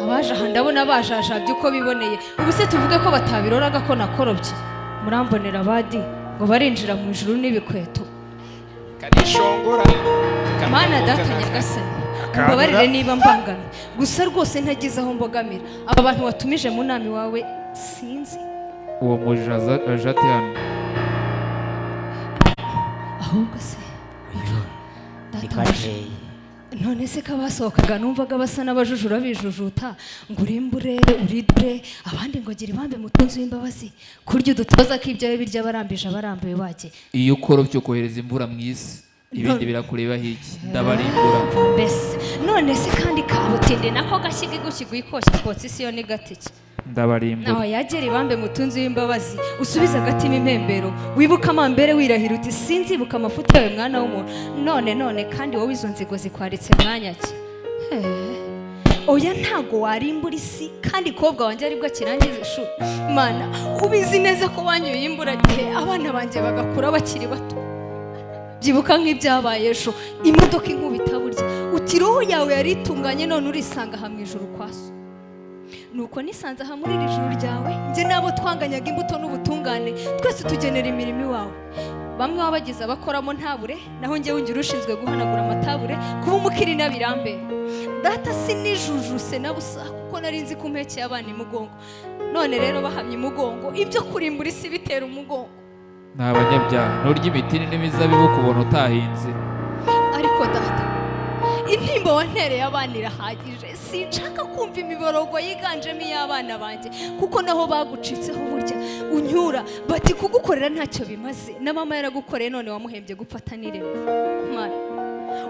Abaje aha ndabona bajajabye uko biboneye. Ubu se tuvuge ko batabiroraga ko nakorobye? Murambonera abadi ngo barinjira mu ijuru n'ibikweto. Karishongora. Mana data Nyagasani, umbabarire niba mbangamye, gusa rwose ntagize aho mbogamira. Aba bantu watumije mu nama iwawe sinzi. Uwo muja aje ate hano? Ahubwo se Niko databuja, ateye. None se ko abasohokaga numvaga basa n'abajujura bijujuta ngo urimbure uridure, abandi ngo gira ibambe mutunzi w'imbabazi, kurya udutoza ko ibyawe birya abarambije abarambuye bajye? Iyo ukorobye ukohereza imvura mu isi, ibindi birakurebaho iki? Ndabarimbura. Mbese none se kandi kabutinde nako gashyiga igushyiga uyikoshya kotsa isi yo ni gatike. Ndabarimbura. Naho yagera ibambe mutunzi w'imbabazi, usubize agatima impembero, wibuke amambere wirahira uti sinzibuka amafuti yawe mwana w'umuntu. None kandi wowe izo nzigo zikwaritse mwanya ki? Oya, ntago warimbura isi kandi kobwa wanjye aribwo akirangiza ishuri. Mana, ubizi neza ko wanyuye imburagihe, abana banjye bagakura bakiri bato. Byibuka nk'ibyabaye ejo, imodoka inkubita burya uti roho yawe yari itunganye, none urisanga aha mu ijuru kwa so. Nuko nisanze aha muri iri juru ryawe, njye n'abo twanganyaga imbuto n'ubutungane, twese tugenera imirimo iwawe. Bamwe wabagize abakoramo ntabure, naho njyewe ungira ushinzwe guhanagura amatabure, kuba umukiri n'abirambe. Data, sinijujuse na busa, kuko nari nzi ko umpekeye abana imugongo. None rero bahamye imugongo, ibyo kurimbura isi bitera umugongo. Ni abanyabyaha. Nturya imitini n'imizabibu kubona utahinze. Ariko data, intimba wantereye abana irahagije. Sinshaka kumva imiborogo yiganjemo iy'abana banjye, kuko naho bagucitseho burya unyura bati kugukorera ntacyo bimaze, na mama yaragukoreye none wamuhembye gupfata n'ireme. Mana,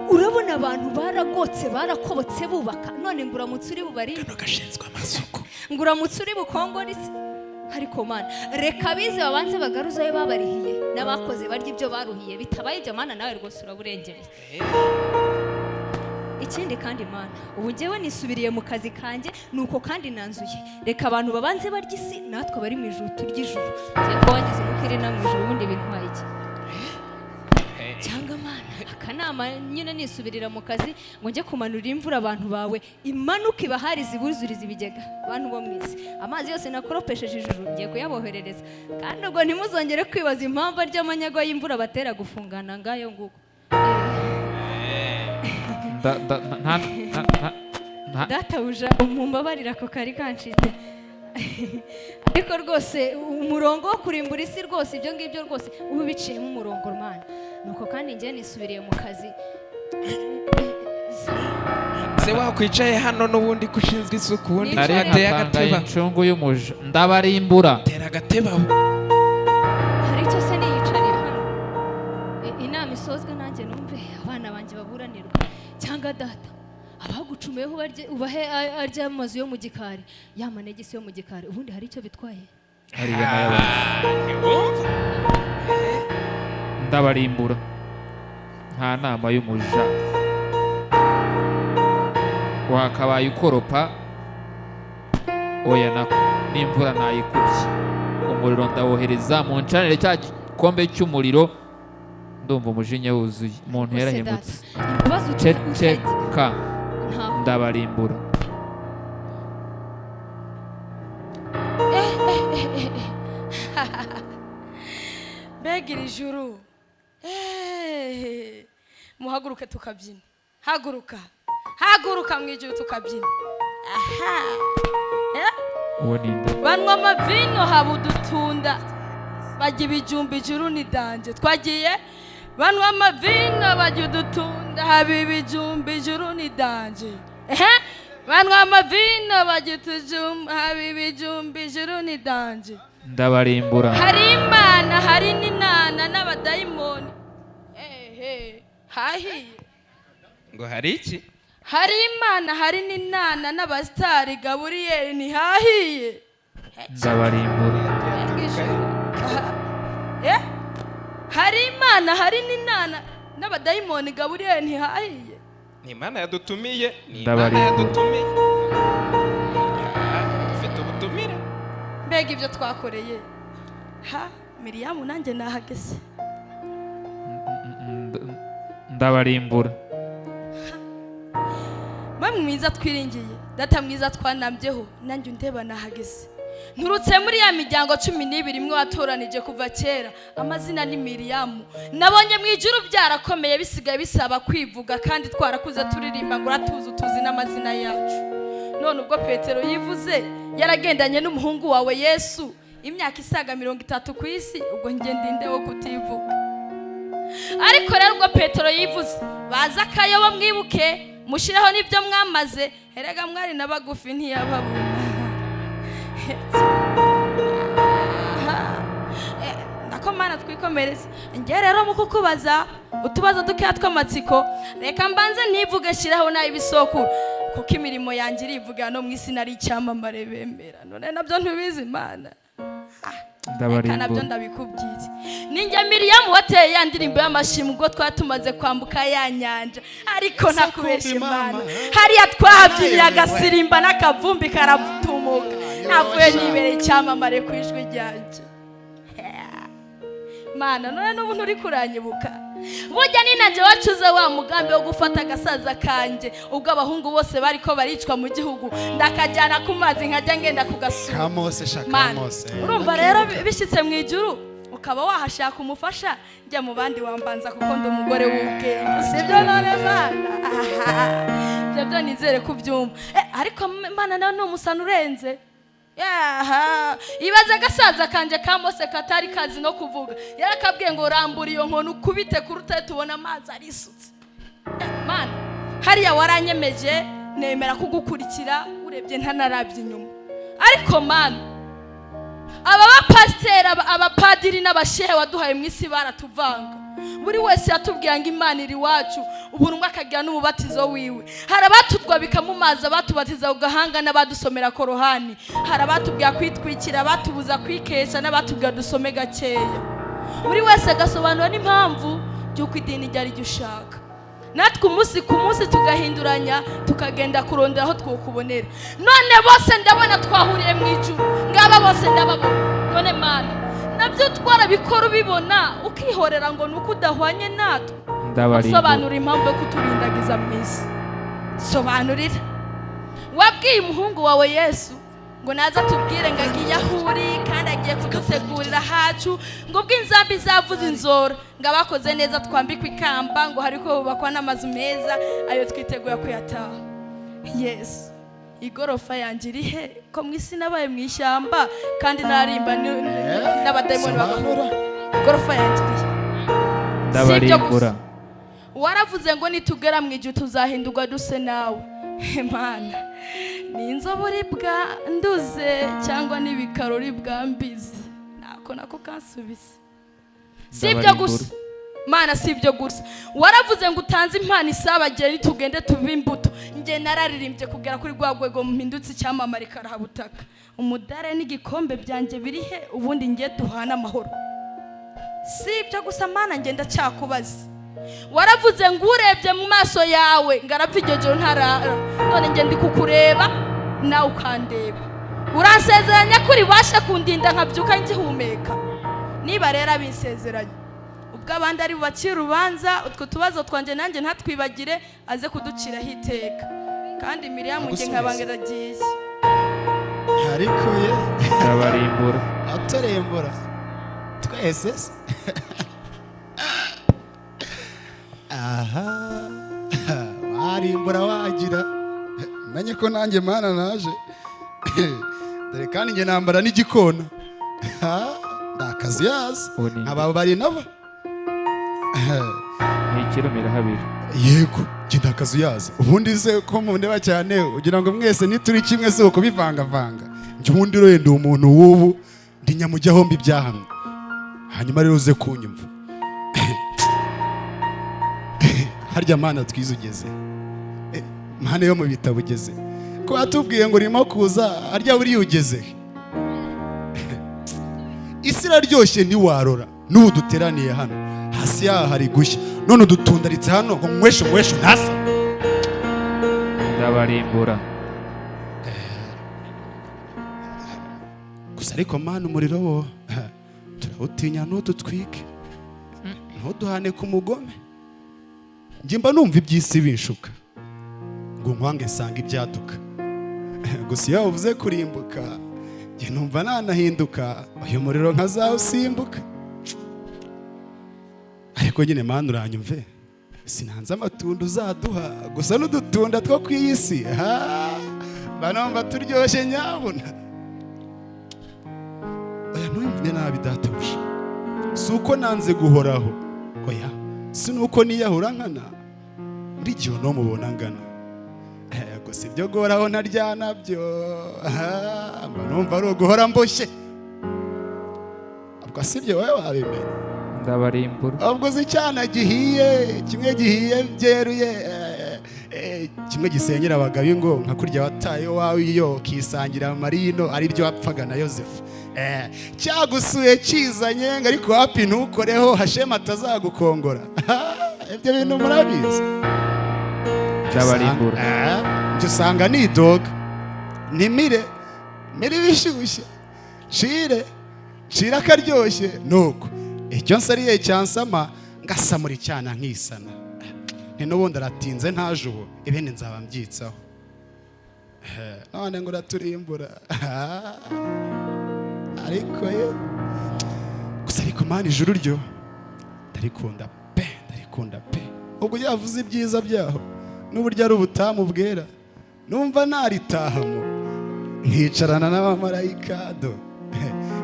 urabona abantu baragotse barakobotse bubaka, none ngo uramutse uri bubarinde, Gashinzwe amasuku. ngo uramutse uri bukongore isi. Ariko Mana, reka abize babanze bagaruze ayo babarihiye, n'abakoze barya ibyo baruhiye. Bitabaye ibyo, Mana, nawe rwose uraburengereye. Ikindi kandi Mana, ubu njyewe nisubiriye mu kazi kanjye, nuko kandi nanzuye, reka abantu babanze barya isi, natwe abari mu ijuru turya ijuru. Ngiye ko wangize umukiri na mu ijuru, ubundi bintwaye iki? Cyangwa Mana, akanama nyine nisubirira mu kazi ngo njye kumanura imvura abantu bawe, imanuka ibahari zibuzuriza ibigega. Abantu bo mu isi, amazi yose nakoropesheje ijuru ngiye kuyaboherereza, kandi ubwo ntimuzongere kwibaza impamvu ry'amanyagwa y'imvura batera gufungana. Ngayo nguko. Nda nda nta nta nta nta. Databuja, mumbabarira ako kari kancitse, ariko rwose umurongo wo kurimbura isi rwose, ibyo ngibyo rwose uba ubiciyemo umurongo, Mana. Nuko kandi njye nisubiriye mu kazi. Se wakwicaye hano n'ubundi ko ushinzwe isuku, ubundi Nari wateye nkatangaye agateba. Incungu y'umuja. Ndabarimbura. Tera agateba aho. Hari icyo se niyicariye hano? Inama isozwe nanjye numve abana banjye baburanirwa. Cyangwa data, Abagucumuyeho ubarye, ubahe arya amazu yo mu gikari, ya manegisi yo mu gikari. Ubundi hari icyo bitwaye? Hariya n'ay'abantu. Ndabarimbura nta nama y'umuja. Wakabaye ukoropa, oya, nako n'imvura nayikubye, umuriro ndawohereza mu ncanire cya gikombe cy'umuriro. Ndumva umujinya wuzuye umuntu Ese yarahemutse. data, imbabazi Ceceka. Ntaho. Ndabarimbura. Mbega iri juru! Eh, muhaguruke tukabyina. Haguruka, haguruka mu ijuru tukabyina. Aha. Eh? Uwo ni nde? Banywa amavino, haba udutunda, bajya ibijumba. Ijuru ni danger. Twagiye, banywa amavino, bajya udutunda, haba ibijumba. Ijuru ni danger. Ehe, banywa amavino, bajya utujumba, haba ibijumba. Ijuru ni danger. Ndabarimbura. Hari Imana, hari n'inana n'abadayimoni. Ehe, hahiye. Ngo hari iki? Hari Imana, hari n'inana n'abasitari. Gaburiyeli, ntihahiye? Ndabarimbura. Aha. Eh? Hari Imana, hari n'inana n'abadayimoni. Gaburiyeli, ntihahiye? Ni Imana yadutumiye, ni Imana Ndabarimbura. yadutumiye. Ah, dufite ubutumire. Mbega ibyo twakoreye ha Miriyamu! Nanjye nahageze. Ndabarimbura. Mwe mwiza twiringiye, data mwiza twanambyeho, nanjye undeba nahageze. Nturutse muri ya miryango 12 imwe watoranije kuva kera. Amazina ni Miriyamu. Nabonye mu ijuru byarakomeye, bisigaye bisaba kwivuga, kandi twarakuze turirimba ngo uratuzi, utuzi n'amazina yacu. None ubwo Petero yivuze yaragendanye n'umuhungu wawe Yesu imyaka isaga 30 ku isi, ubwo njye ndinde wo kutivuga? Ariko rero ubwo Petero yivuze, baza akayobo, mwibuke mushireho n'ibyo mwamaze. Erega mwari na bagufi, ntiyababona. Aha. Nako Mana, twikomereze. Njye rero mu kukubaza utubazo dukeya tw'amatsiko, reka mbanze ntivuge, shyiraho nawe ibisokuru, kuko imirimo yanjye irivuga. No mu isi nari icyamamare bemera. None nabyo ntubizi, Imana? Reka nabyo Ndabarimbura. ndabikubwiye. Ninjye Miriyamu wateye ya ndirimbo y'amashimwe ubwo twari tumaze kwambuka ya nyanja. Ariko ntakubesha, Imana, hariya twahabyiniye agasirimba n'akavumbi karatumuka. Navuye nibereye icyamamare ku ijwi ryanjye. Mana, none n'ubu nturi kuranyibuka? Burya ni nanjye wacuze wa mugambi wo gufata agasaza kanjye ubwo abahungu bose bari ko baricwa mu gihugu, ndakajyana ku mazi, nkajya ngenda kugasura. Kamose sha. Mana, Kamose. urumva rero bishyitse mu ijuru ukaba wahashaka umufasha, njya mu bandi wambanza, kuko ndi umugore w'ubwenge, sibyo? None Mana, aha, ibyo byo nizere kubyumva. Ariko Mana, nawe ni umusana urenze. Yaha, ibaze agasaza kanjye ka Mose katari kazi no kuvuga, yarakabwiye ngo rambura iyo nkoni ukubite ku rutare tubona amazi arisutse. Mana, hariya waranyemeje nemera kugukurikira, urebye ntanarabye inyuma. Ariko Mana, aba bapasiteri, abapadiri n'abashehe waduhaye mu isi baratuvanga. Buri wese yatubwira ngo Imana iri iwacu, buri umwe akagira n'umubatizo wiwe. Hari abatutwabika mu mazi, abatubatiza ku gahanga n'abadusomera korohani. Hari abatubwira kwitwikira, abatubuza kwikesha n'abatubwira dusome gakeya. Buri wese agasobanura n'impamvu by'uko idini iryo ari ryo ushaka. Natwe umunsi ku munsi tugahinduranya, tukagenda kurondera aho twokubonera. None bose ndabona twahuriye mu ijuru, ngaba bose ndababona. None Mana, nabyo twarabikora ubibona, ukihorera ngo ni uko udahwanye natwe? Ndabarimbura. Sobanura impamvu yo kuturindagiza mu isi. Sobanurira. Wabwiye umuhungu wawe Yesu ngo naza tubwire ngo agiye aho uri kandi agiye kudutegurira ahacu, ngo ubwo inzambi izavuza inzora, ngo abakoze neza twambikwe ikamba, ngo hariko hubakwa n'amazu meza ayo twiteguye kuyataha. Yesu, igorofa yanjye iri he, ko mu isi nabaye mu ishyamba kandi narimba n'abadayimoni bagahura? Igorofa yanjye iri he? Si ibyo Ndabarimbura. gusa, waravuze ngo nitugera mu ijuru tuzahindurwa duse nawe. Imana, ni inzobe uri bwanduze cyangwa n'ibikaro uri bwambize? Nako nako kansubize. Si ibyo gusa. Mana, si ibyo gusa, waravuze ngo utanze impano isabagire, nitugende tube imbuto. Njye nararirimbye kugera kuri rwa rwego mpindutse icyamamare karahabutaka. Umudare n'igikombe byanjye biri he? Ubundi njye duhane amahoro. Si ibyo gusa, Mana, ngenda cyakubaza. Waravuze ngo urebye mu maso yawe ngo arapfa iryo joro ntarara. None njye ndi kukureba nawe ukandeba, uransezeranya ko uribashe kundinda nkabyuka ngihumeka. Niba rero abinsezeranye, ubwo abandi ari bubacire urubanza, utwo tubazo twanjye nanjye ntatwibagire, aze kuduciraho iteka. Kandi Miriyamu njye Agusubize. nkaba ngaragiye. Ariko ye. Ndabarimbura. Aturembura twese se? Aha warimbura wagira menye ko nanjye Mana naje dore, kandi njye nambara n'igikona. Ha, ndakazi yaza aba bari nabo. Ni ikirumira habiri. Yego, njye ndakazi yaza. Ubundi se ko mundeba cyane ugira ngo mwese nituri kimwe? Si ukubivangavanga. Njye ubundi rero ndi umuntu w'ubu, ndi nyamujya hombi ibyahamye. Hanyuma rero uze kunyumva. Harya Mana twize ugeze? Mana yo mu bitabo ugeze ko watubwiye ngo urimo kuza? Harya buriya ugeze? Isi iraryoshye ntiwarora. N'ubu duteraniye hano, hasi yaha hari gushya. None udutundaritse hano ngo nyweshe nyweshe ntasa. Ndabarimbura. Gusa ariko Mana, umuriro wo turawutinya, ntudutwike, ntuduhane ku mugome. Njye mba numva iby'isi binshuka ngo nkwange nsanga ibyaduka. Gusa iyo uvuze kurimbuka, njye numva nanahinduka, uyu muriro nkazawusimbuka. Ariko nyine Mana uranyumve, sinanze amatunda uzaduha, gusa n'udutunda two ku iyi si ha, mba numva turyoshye nyabuna. Oya, ntuyumve nabi databuja, si uko nanze guhoraho, oya, si nuko niyahura nkana muri gihe uno mubona ngana. Gusa ibyo guhoraho ntarya nabyo, ah, mba numva ari uguhora mboshye. Ubwo si ibyo wowe wabimenya. Ndabarimbura. Ubwo uzi icyana gihiye kimwe, gihiye byeruye, kimwe gisenyera abagabo ingo, nka kurya wataye wawe iyo ukisangira marino ari byo wapfaga na Yosefu. Cyagusuye kizanye ngo ariko wapi, ntukoreho Hashema atazagukongora. Ibyo bintu murabizi. Ndabarimbura. Njye usanga nidoga nimire mire ibishyushye, nshire nshire akaryoshye, nuko icyo nsariye cyansama ngasamura icyana nkisana. Nti n'ubundi aratinze ntaje ubu, ibindi nzaba mbyitsaho. None ngo uraturimbura. Ariko ye, gusa ariko Mana, ijuru ryo ndarikunda pe, ndarikunda pe. Ubwo yavuze ibyiza byaho n'uburyo ari ubutamu bwera, numva naritahamo nkicarana n'abamarayika do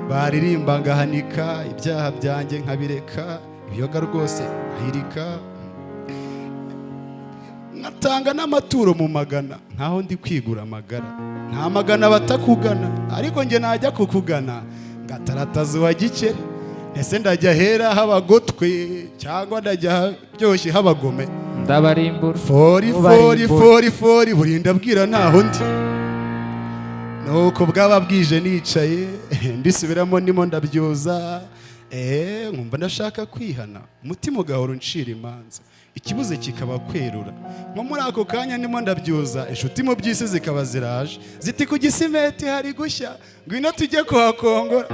baririmba, ngahanika ibyaha byanjye nkabireka, ibiyoga rwose nkahirika, ngatanga n'amaturo mu magana nkaho ndi kwigura amagara. Nta magana batakugana, ariko njye najya kukugana ngatarataza uwa gikeri. Ese ndajya hera habagotwe cyangwa ndajya habyoshye habagome? Ndabarimbura. Fori fori fori fori, burinda bwira ntaho ndi. Nuko bwaba bwije nicaye mbisubiramo, ndimo ndabyuza, nkumva ndashaka kwihana, umutima ugahora uncira imanza, ikibuze kikaba kwerura. Nko muri ako kanya ndimo ndabyuza, inshuti mu by'isi zikaba ziraje ziti: "Ku Gisimeti hari gushya, ngwino tujye kuhakongora."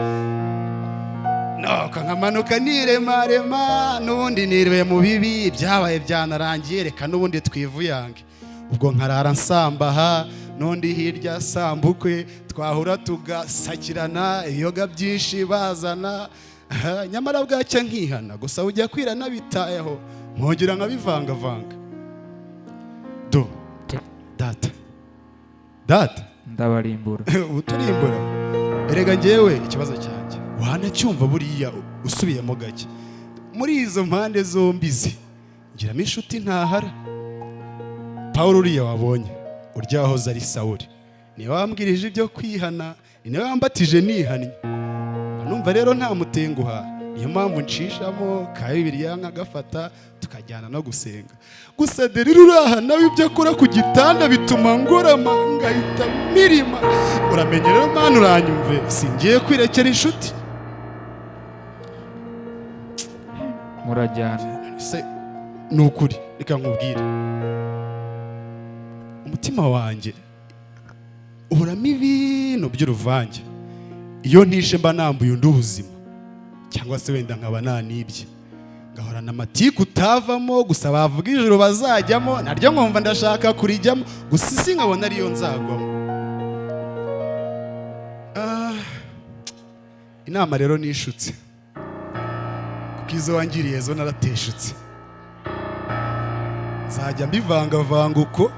Nuko nkamanuka niremarema, n'ubundi niriwe mu bibi, ibyabaye byanarangiye, reka n'ubundi twivuyange. Ubwo nkarara nsambaha n'undi hirya sambukwe, twahura tugasakirana ibiyoga byinshi bazana. Ah, nyamara bwacya nkihana. Gusa ujya kwira nabitayeho, nkongera nkabivangavanga. Do data, data. Ndabarimbura. Uturimbura. Erega njyewe ikibazo cyanjye wanacyumva buriya usubiyemo gake. Muri izo mpande zombi zi ngiramo inshuti ntahara. Paul uriya wabonye urya wahoze ari Sawuli niwe wambwirije ibyo kwihana, ni nawe wambatije nihannye. Numva rero nta mutenguha. Niyo mpamvu nshishamo ka Bibiliya nkagafata, tukajyana no gusenga. Gusa Derira uraha nawe ibyo akora ku gitanda bituma ngorama ngahita mirima. Uramenye rero Mana, uranyumve, singiye kwirekera inshuti. Murajyana. Se ni ukuri, reka nkubwire, umutima wanjye uhoramo ibintu by'uruvange. Iyo ntishe mba nambuye undi ubuzima, cyangwa se wenda nkaba nanibye, ngahorana amatiku utavamo. Gusa bavuga ijoro bazajyamo, naryo nkumva ndashaka kurijyamo, gusa isi nkabona ariyo nzagwamo. Inama rero nishutse, kuko izo wangiriye zo narateshutse. Nzajya mbivangavanga uko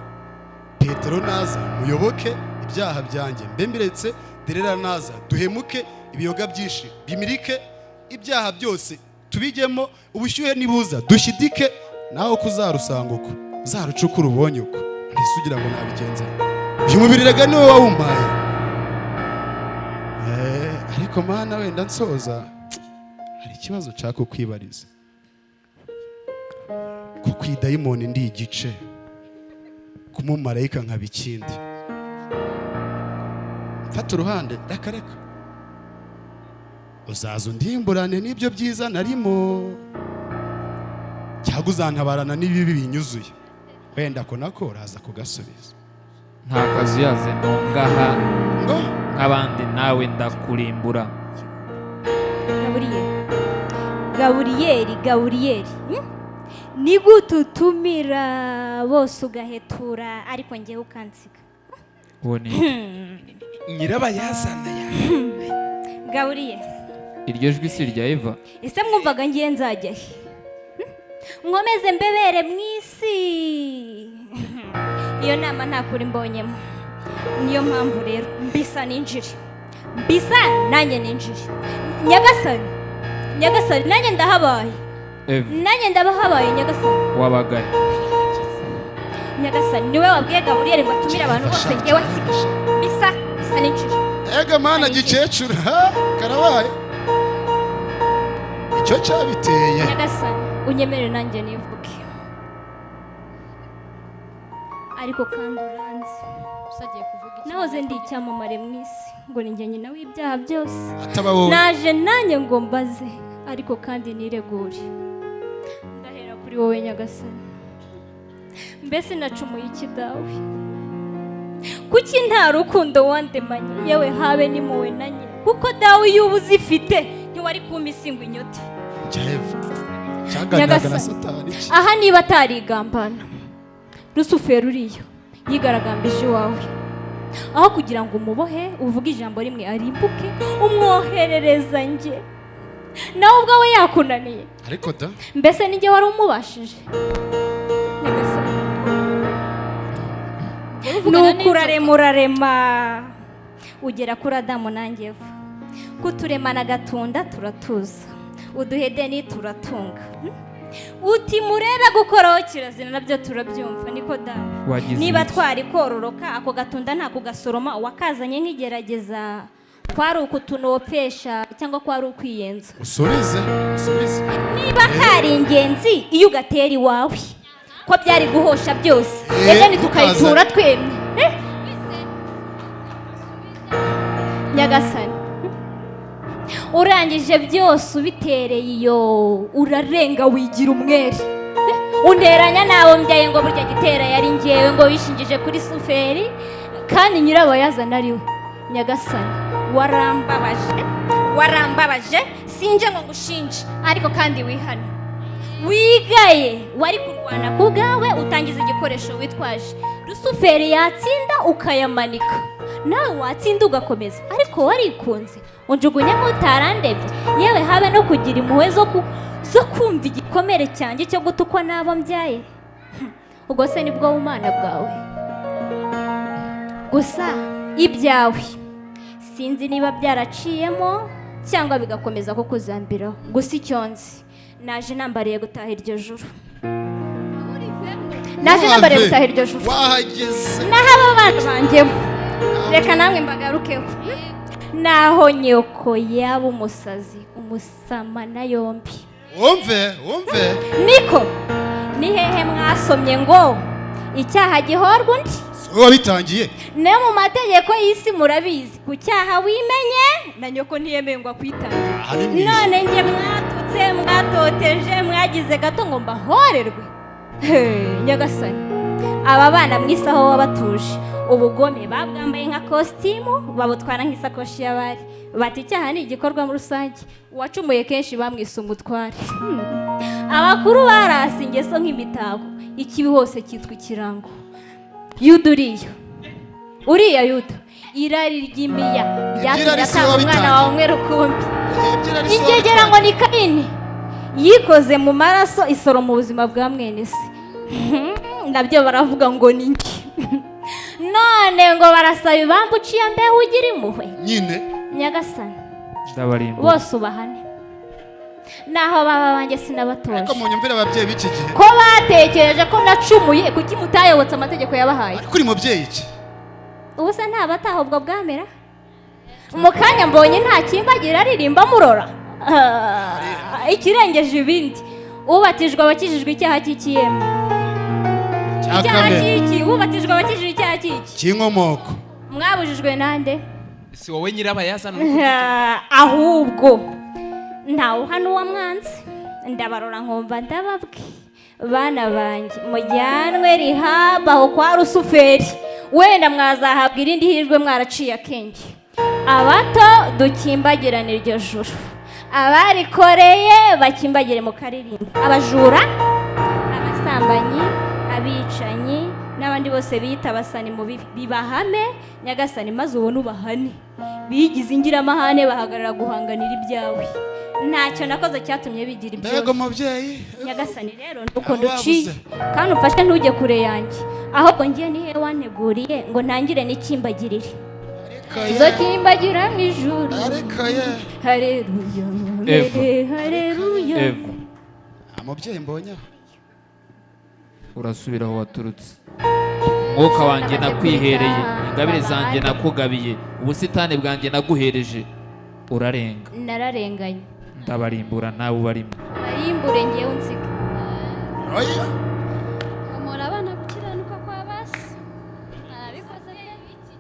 Petero naza muyoboke, ibyaha byanjye mbe mbiretse. Derera naza duhemuke, ibiyoga byinshi bimirike, ibyaha byose tubijyemo, ubushyuhe nibuza dushyidike, nawe uko uzarusanga uko uzarucukura ubonye uko. Ntise ugira ngo nabigenza, uyu mubiri rega niwe wawumpaye. Ariko Mana, wenda nsoza, hari ikibazo nshaka kukwibariza. Ko ku idayimoni ndi igice, kumumarayika nkaba ikindi, mfata uruhande, reka reka uzaza undimburane n'ibyo byiza narimo, cyangwa uzantabarana n'ibibi binyuzuye. Wenda ko nako uraza kugasubiza. Nta kazi yaze ntungaha nk'abandi, nawe ndakurimbura. Gaburiyeri, Gaburiyeri, ni gute utumira bose ugahetura, ariko njyewe ukansiga? Uwo ni nyirabayazana ya Gaburiyeri. Iryo jwi si irya Eva? Ese mwumvaga ngiye nzajya he? Nkomeze mbebere mu isi? Iyo nama nta kuri mbonyemo. Niyo mpamvu rero mbisa ninjire, mbisa nanjye ninjire. Nyagasani, Nyagasani, nanjye ndahabaye, nanjye ndabahabaye. Nyagasani, wabagaye. Nyagasani, niwe wabwiye Gaburiyeri ngo atumire abantu bose, ngewe nsiga. Mbisa, mbisa ninjire. Ega Mana, gikecuru karabaye, icyo cyabiteye. Nyagasani, unyemerere nanjye nivuge, ariko kandi uranzi nahoze ndi icyamamare mu isi, ngo ni njye nyina w'ibyaha byose. Naje nanjye ngo mbaze, ariko kandi niregure. Ndahera kuri wowe Nyagasani. Mbese nacumuye iki dawe? Kuki nta rukundo wandemanye, yewe habe n'impuhwe na nke? Kuko dawe iyo uba uzifite ntiwari kumpa isi ngo inyote. Nyagasani, aha niba atarigambana Rusufero uriyo yigaragambije iwawe, aho kugira ngo umubohe uvuge ijambo rimwe arimbuke, umwoherereza njye, nawe ubwawe yakunaniye. Ariko da, mbese ninjye wari umubashije? Nyagasani, nuko urarema, urarema ugera kuri Adamu nanjye Eva, kuturemana agatunda turatuza, uduhedeni turatunga, uti murebe gukoraho kirazira, nabyo turabyumva. Niko dawe, niba twari kororoka ako gatunda nta kugasoroma, wakazanye nk'igerageza, kwari ukutunopesha cyangwa kwari ukwiyenza? Usubize, usubize. Niba kari ingenzi iyo ugatera iwawe, ko byari guhosha byose, edeni tukayitura twemye. Nyagasani, urangije byose ubitereye iyo, urarenga wigira umwere, unteranya nabo mbyaye ngo burya gitera yari ngewe, ngo wishingije kuri Suferi kandi nyirabayazana ari we. Nyagasani, warambabaje, warambabaje, sinje ngo ngushinje, ariko kandi wihane, wigaye. Wari kurwana ku bwawe, utangiza igikoresho witwaje. Rusuferi yatsinda ukayamanika, nawe watsinda ugakomeza, ariko warikunze unjugunya nk'utarandebye. Yewe habe no kugira impuhwe zo kumva igikomere cyanjye cyo gutukwa n'abo mbyaye. Ubwo se nibwo bumana bwawe? Gusa ibyawe sinzi niba byaraciyemo cyangwa bigakomeza kukuzambiraho. Gusa icyo nzi, naje nambariye gutaha iryo joro, naje nambariye gutaha iryo joro. Wahageze. Naho aba bana banjye, reka namwe mbagarukeho. Naho nyoko yaba umusazi, Kumusamana yombi. Wumve, wumve. Niko ni hehe mwasomye ngo icyaha gihorwa undi? Si wowe wabitangiye. No mu mategeko y'isi murabizi, ku cyaha wimenye na nyoko ntiyemeye ngo akwitange. Aha ni mu ijuru. None njye mwatutse, mwatoteje, mwagize gato ngo mbahorerwe. He, Nyagasani, aba bana mu isi aho wabatuje, ubugome babwambaye nka kositimu, babutwara nk'isakoshi y'abari. Bati icyaha ni igikorwa muri rusange, uwacumuye kenshi bamwise umutware. Abakuru barasi ingeso nk'imitako, ikibi hose cyitwa ikirango. Yuda uriya, uriya Yuda, irari ry'imiya ryatumye Iby'irari si atanga wowe umwana wabitangiye. wawe umwe rukumbi. Iby'irari si wowe Ingegera ngo ni Kayini yikoze mu maraso isoroma ubuzima bwa mwene se. Nabyo baravuga ngo ni njye. None ngo barasaba ibambu uciye mbeho ugira impuhwe. Nyine. Nyagasani, Ndabarimbura. bose ubahane, naho baba banjye sinabatoje. Ariko munyumvire ababyeyi b'iki gihe. Ko batekereje ko nacumuye, kuki mutayobotse amategeko yabahaye? Ariko uri mubyeyi iki? Ubu se nta bataha ubwo bwamera? Mu kanya mbonye nta kimbagira aririmba murora. Ah, ikirengeje ibindi, ubatijwe abakijijwe icyaha cy'ikiyema. Cya Icyaha kamere. cy'iki? Ubatijwe abakijijwe icyaha cy'iki? Cy'inkomoko. Mwabujijwe nande? Si wowe nyirabayazana. Ahubwo ntawe uhana uwo mwanzi. Ndabarora nkumva ndababwi, bana banjye mujyanwe rihaba aho kwa Rusuferi, wenda mwazahabwa irindi hirwe mwaraciye akenge. Abato dukimbagirane iryo joro, abarikoreye bakimbagire mu karirimbo. Abajura, abasambanyi, abicanyi n'abandi bose biyita abasani mu bibi, bibahame Nyagasani, maze ubone ubahane. Bigize ingiramahane bahagarara guhanganira ibyawe. Ntacyo nakoze cyatumye bigira ibyo. Mbega umubyeyi. Nyagasani rero nuko Abo nduciye, babuze. kandi umfashe ntujye kure yanjye, ahubwo ngiye nihe wanteguriye ngo ntangire n'ikimbagirire. Tuzokimbagira mu ijuru. Ariko ye. Haleluya. Eva. Haleluya. Eva. Nta mubyeyi mbonye aho. Urasubira aho waturutse. Umwuka wanjye nakwihereye, ingabire zanjye nakugabiye, ubusitani bwanjye naguhereje, urarenga. Nararenganye. Ndabarimbura nawe ubarimo. Barimbure ngewe unsige. Oya. Murabana gukiranuka kwa basi. Arabikoze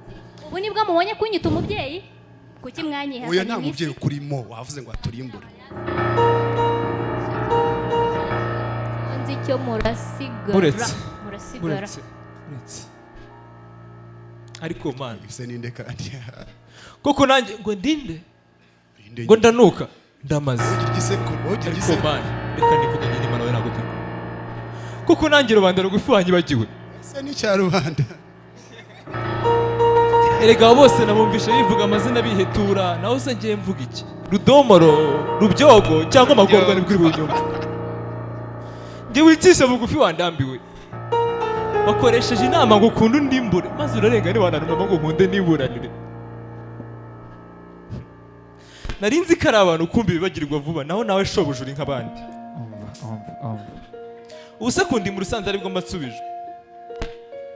pe. Ubu nibwo mubonye kunyita umubyeyi? Kuki mwanyihakanye Oya, nta mu isi? mubyeyi ukurimo wavuze ngo aturimbure. Nzi icyo murasigara. Buretse. Murasigara. Buretse. Buretse. Ariko mana, Ese ninde kandi? Koko nanjye ngo ndinde, Ndinde. ngo ndanuka ndamaze. Ugira igisekuru, ugira Ariko igisekuru. mana, reka nivuganye n'Imana we ntabwo turi kumwe. Kuko nanjye rubanda rugufi wanyibagiwe. Ese ni icya rubanda. Erega abo bose nabumvishe bivuga amazina bihetura, naho se ngiye mvuga iki? Rudomoro, Rubyogo cyangwa amagorwa nibwo uri bunyumve. Njye wicisha bugufi wandambiwe. Wakoresheje inama ngo ukunde undimbure, maze urarenga ntiwananuma ngo nkunde niburanire. Nari nzi ko ari abantu kumva ibibagirwa vuba, naho nawe shobuja uri nk'abandi. Umva, umva, umva. Ubu se kundi mu rusanze aribwo mbatsubijwe.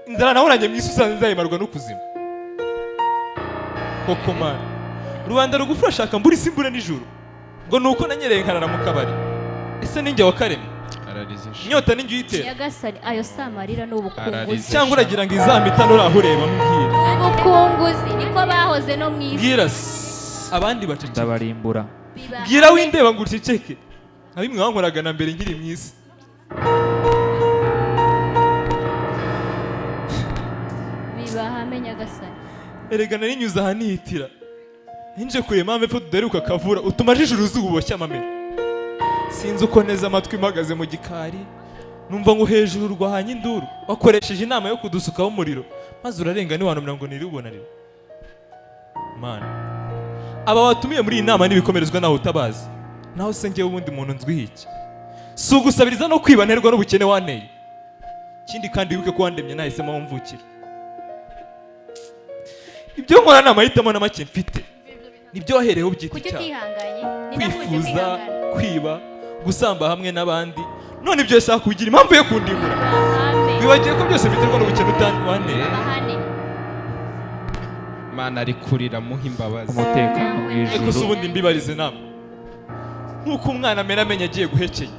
Inzara nahoranye mu isi usanze nzayimarwa n'ukuzima. Koko mana, rubanda rugufi urashaka mbura isi mbure nijoro, ngo nuko nanyereye nkarara mu kabari. Ese ninjye wakaremye? Ararize sha. Inyota ninjye uyitera? Nyagasani, ayo si amarira ni ubukunguzi. Ararize. Cyangwa uragira ngo izampitane uraho ureba mbwira? Ubukunguzi niko bahoze no mu isi. Mbwira se, abandi baceceke. Ndabarimbura. Biba- Bwira windeba ngo uceceke, nka bimwe wankoraga na mbere nkiri mu isi. Bibahame Nyagasani. Erega narinyuze aha nihitira, ninje kureba impamvu epfo tudaheruka akavura utuma jisho uruzuba uboshye amamera. Sinzi uko neza amatwi mpagaze mu gikari, numva ngo hejuru rwahanye induru. Wakoresheje inama yo kudusukaho umuriro, maze urarenga ntiwanumira ngo niribonarire. Mana, aba watumiye muri iyi nama n'ibikomerezwa nawe utabazi, naho se njyewe ubundi muntu nzwiho iki? Si ugusabiriza no kwiba nterwa n'ubukene wanteye. Ikindi kandi wibuke ko wandemye nahisemo aho mvukira. Ibyo nkora ni amahitamo na make mfite, nibyo wahereyeho ubyita Kuki icyaha. utihanganye? Ni nakuje Kwifuza, kwihangana. kwiba, gusamba hamwe n'abandi, none ibyo yashaka kugira impamvu yo kundimbura. Bibahame. Wibagiwe ko byose biterwa n'ubukene wanteye. Bibahane. Mana ari kurira muha imbabazi. Umutekano mu Ariko se ijuru. ubundi mbibarize nama. Nk'uko umwana amera amenyo agiye guhekenya,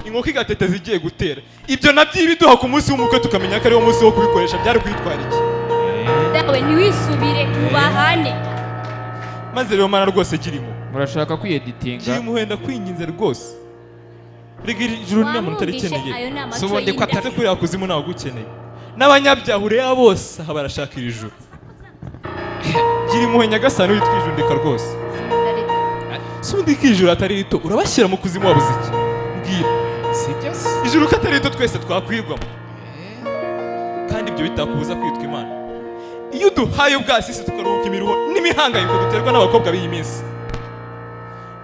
inkoko igateteza igiye gutera, ibyo nabyo ibiduha ku munsi w'umukwe tukamenya ko ariwo munsi wo kubikoresha, byari kwitwara iki? Dawe, ntiwisubire, ubahane. Maze rero Mana rwose gira impuhwe. Murashaka kwiyeditinga. Gira impuhwe, ndakwinginze rwose. Rega iri juru nta muntu Wamwumvishe, utarikeneye. ayo ni amaco Si ubundi ko y'inda. atari kuriya kuzimu ntawe ugukeneye, n'abanyabyaha ureba bose aha barashaka iri juru. Gira impuhwe Nyagasani, witwijundika rwose. Si ubundi ko ijuru atari rito, urabashyira mu kuzimu wabuze iki? Mbwira. Sibyo se? Ijuru ko atari rito twese twakwirwamo, kandi ibyo bitakubuza kwitwa Imana. Iyo uduhaye ubwasisi tukaruhuka imiruho n'imihangayiko duterwa n'abakobwa b'iyi minsi.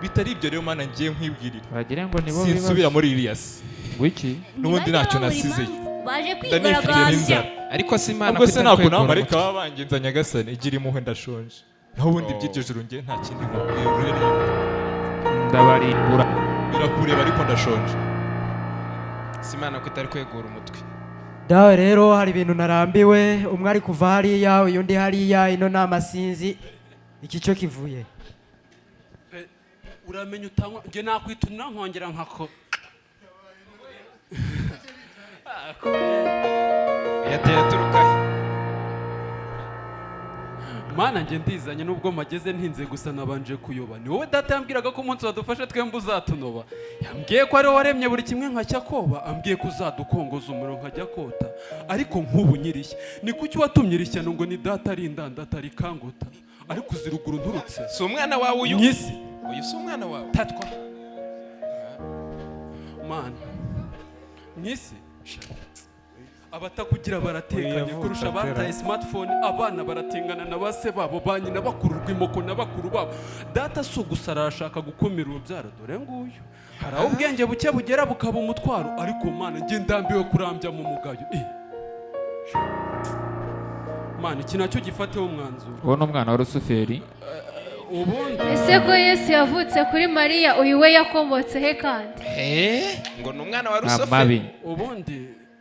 Bitari ibyo rero Mana, ngiye nkwibwirira, wagira ngo nibo sinsubira muri iriya si. Wiki? N'ubundi ntacyo nasizeyo, baje ndanifitiye kwigaragambya. n'inzara. Ariko si Imana Ubwo ko se itari ntabwo kwegura namarayika umutwe. baba bangenza? Nyagasani, igira impuhwe, ndashonje. Naho ubundi by'iryo juru ngiye nta kindi nkubwiye urereye. Ndabarimbura. Birakureba, ariko ndashonje. Si Imana ko itari kwegura umutwe. Dawe rero, hari ibintu narambiwe. Umwe ari kuva hariya, uyu undi hariya. Ino nama sinzi iki cyo kivuye. Uramenya utanywa, njye nakwitunira nkongera nkako. Yateye aturuka he? Mana, njye ndizanye nubwo mageze ntinze, gusa nabanje kuyoba. Ni wowe data yambwiraga ko umunsi wadufashe twembi uzatunoba. Yambwiye ko ari wowe waremye buri kimwe nkajya koba, ambwiye ko uzadukongoza umuriro nkajya kota. Ariko nk'ubu nyirishya, ni kuki watumye ishyano ngo ni data ari indanda atari kangota? Ariko uzi ruguru nturutse. Si umwana wawe uyu? Mwisi. Uyu si umwana wawe? Tatwa Mana, mwisi abatakugira baratekanye Oya, kurusha avutse abataye atera. smartphone. Abana baratingana na base babo, ba nyina bakururwa imoko na bakuru babo. Data si ugusara, arashaka gukumira urubyaro. Dore nguyu, hari aho ubwenge buke bugera bukaba umutwaro. Ariko Mana, njye ndambiwe kurambya mu mugayo. Mana, iki nacyo gifateho umwanzuro. Uwo ni umwana wa Rusuferi. Ubundi Ese ko Yesu yavutse kuri Mariya, uyu we yakomotse he kandi? Ngo ni umwana wa Amabi. Rusuferi.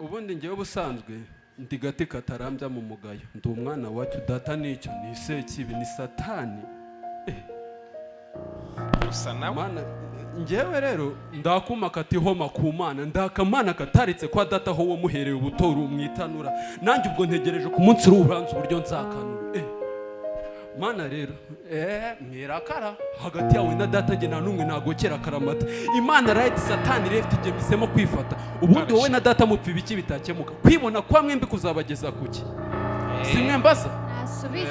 Ubundi ngewe ubusanzwe ndi gati katarambya mu mugayo, ndi umwana wacyo. Data nicyo ni sekibi, ni Satani. Usa nawe. Mana, ngewe rero ndakuma katihoma ku Mana, ndakamana kataritse kwa data aho wamuhereye ubutoro umwitanura. Nanjye ubwo ntegereje ku munsi w'urubanza uburyo nzakanura. Mana rero, mwirakara hagati yawe na data, njye nta n'umwe nagokera akaramata. Imana right, Satani left, igihe mpisemo kwifata. Ubundi wowe na data mupfa ibiki bitakemuka? Kwibona kwa mwembi kuzabageza kuki? Si mwe mbaza? Nasubize.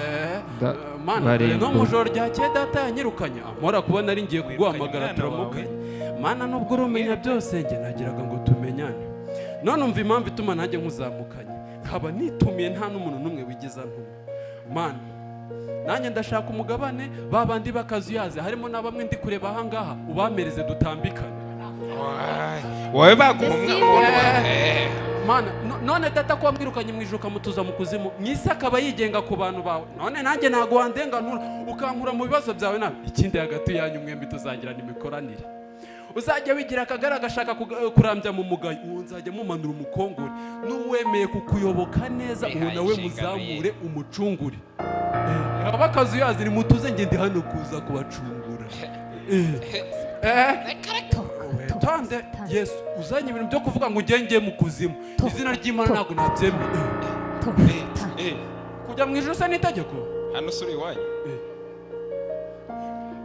Mana, dore no mu Barindwi. ijoro ryakeye data yanyirukanye amora kuba nari ngiye kuguhamagara umwana wawe. turamukanye. Mana, nubwo urumenya byose, njye nagiraga ngo tumenyane. None umva impamvu ituma nanjye nkuzamukanye, nkaba nitumiye nta n'umuntu n'umwe wigeze antuma. Mana, nanjye ndashaka umugabane. Ba bandi bakazuyaze, harimo na bamwe ndi kureba ahangaha, ubamereze dutambikane. Wowe baguha umuntu wawe. Mana, none data ko wamwirukanye mu ijuru ukamutuza mu kuzimu, mu isi akaba yigenga ku bantu bawe, none nanjye ntabwo wandenganura ukankura mu bibazo byawe nawe? Ikindi, hagati yanyu mwembi tuzagirana imikoranire. Uzajya wigira akagara agashaka kurambya mu mugayo, uwo nzajya mumanura umukongore. N'uwemeye kukuyoboka neza, uwo Wihaye nawe inshingano ye. muzamure umucungure. Aba akazuyazi, nimutuze, njye ndi hano kuza kubacungura. Tonde Yesu, uzanye ibintu byo kuvuga ngo njye ngiye mu kuzimu, izina ry'Imana ntabwo nabyemeye. Kujya mu ijuru se n'itegeko? Hano usura iwanyu.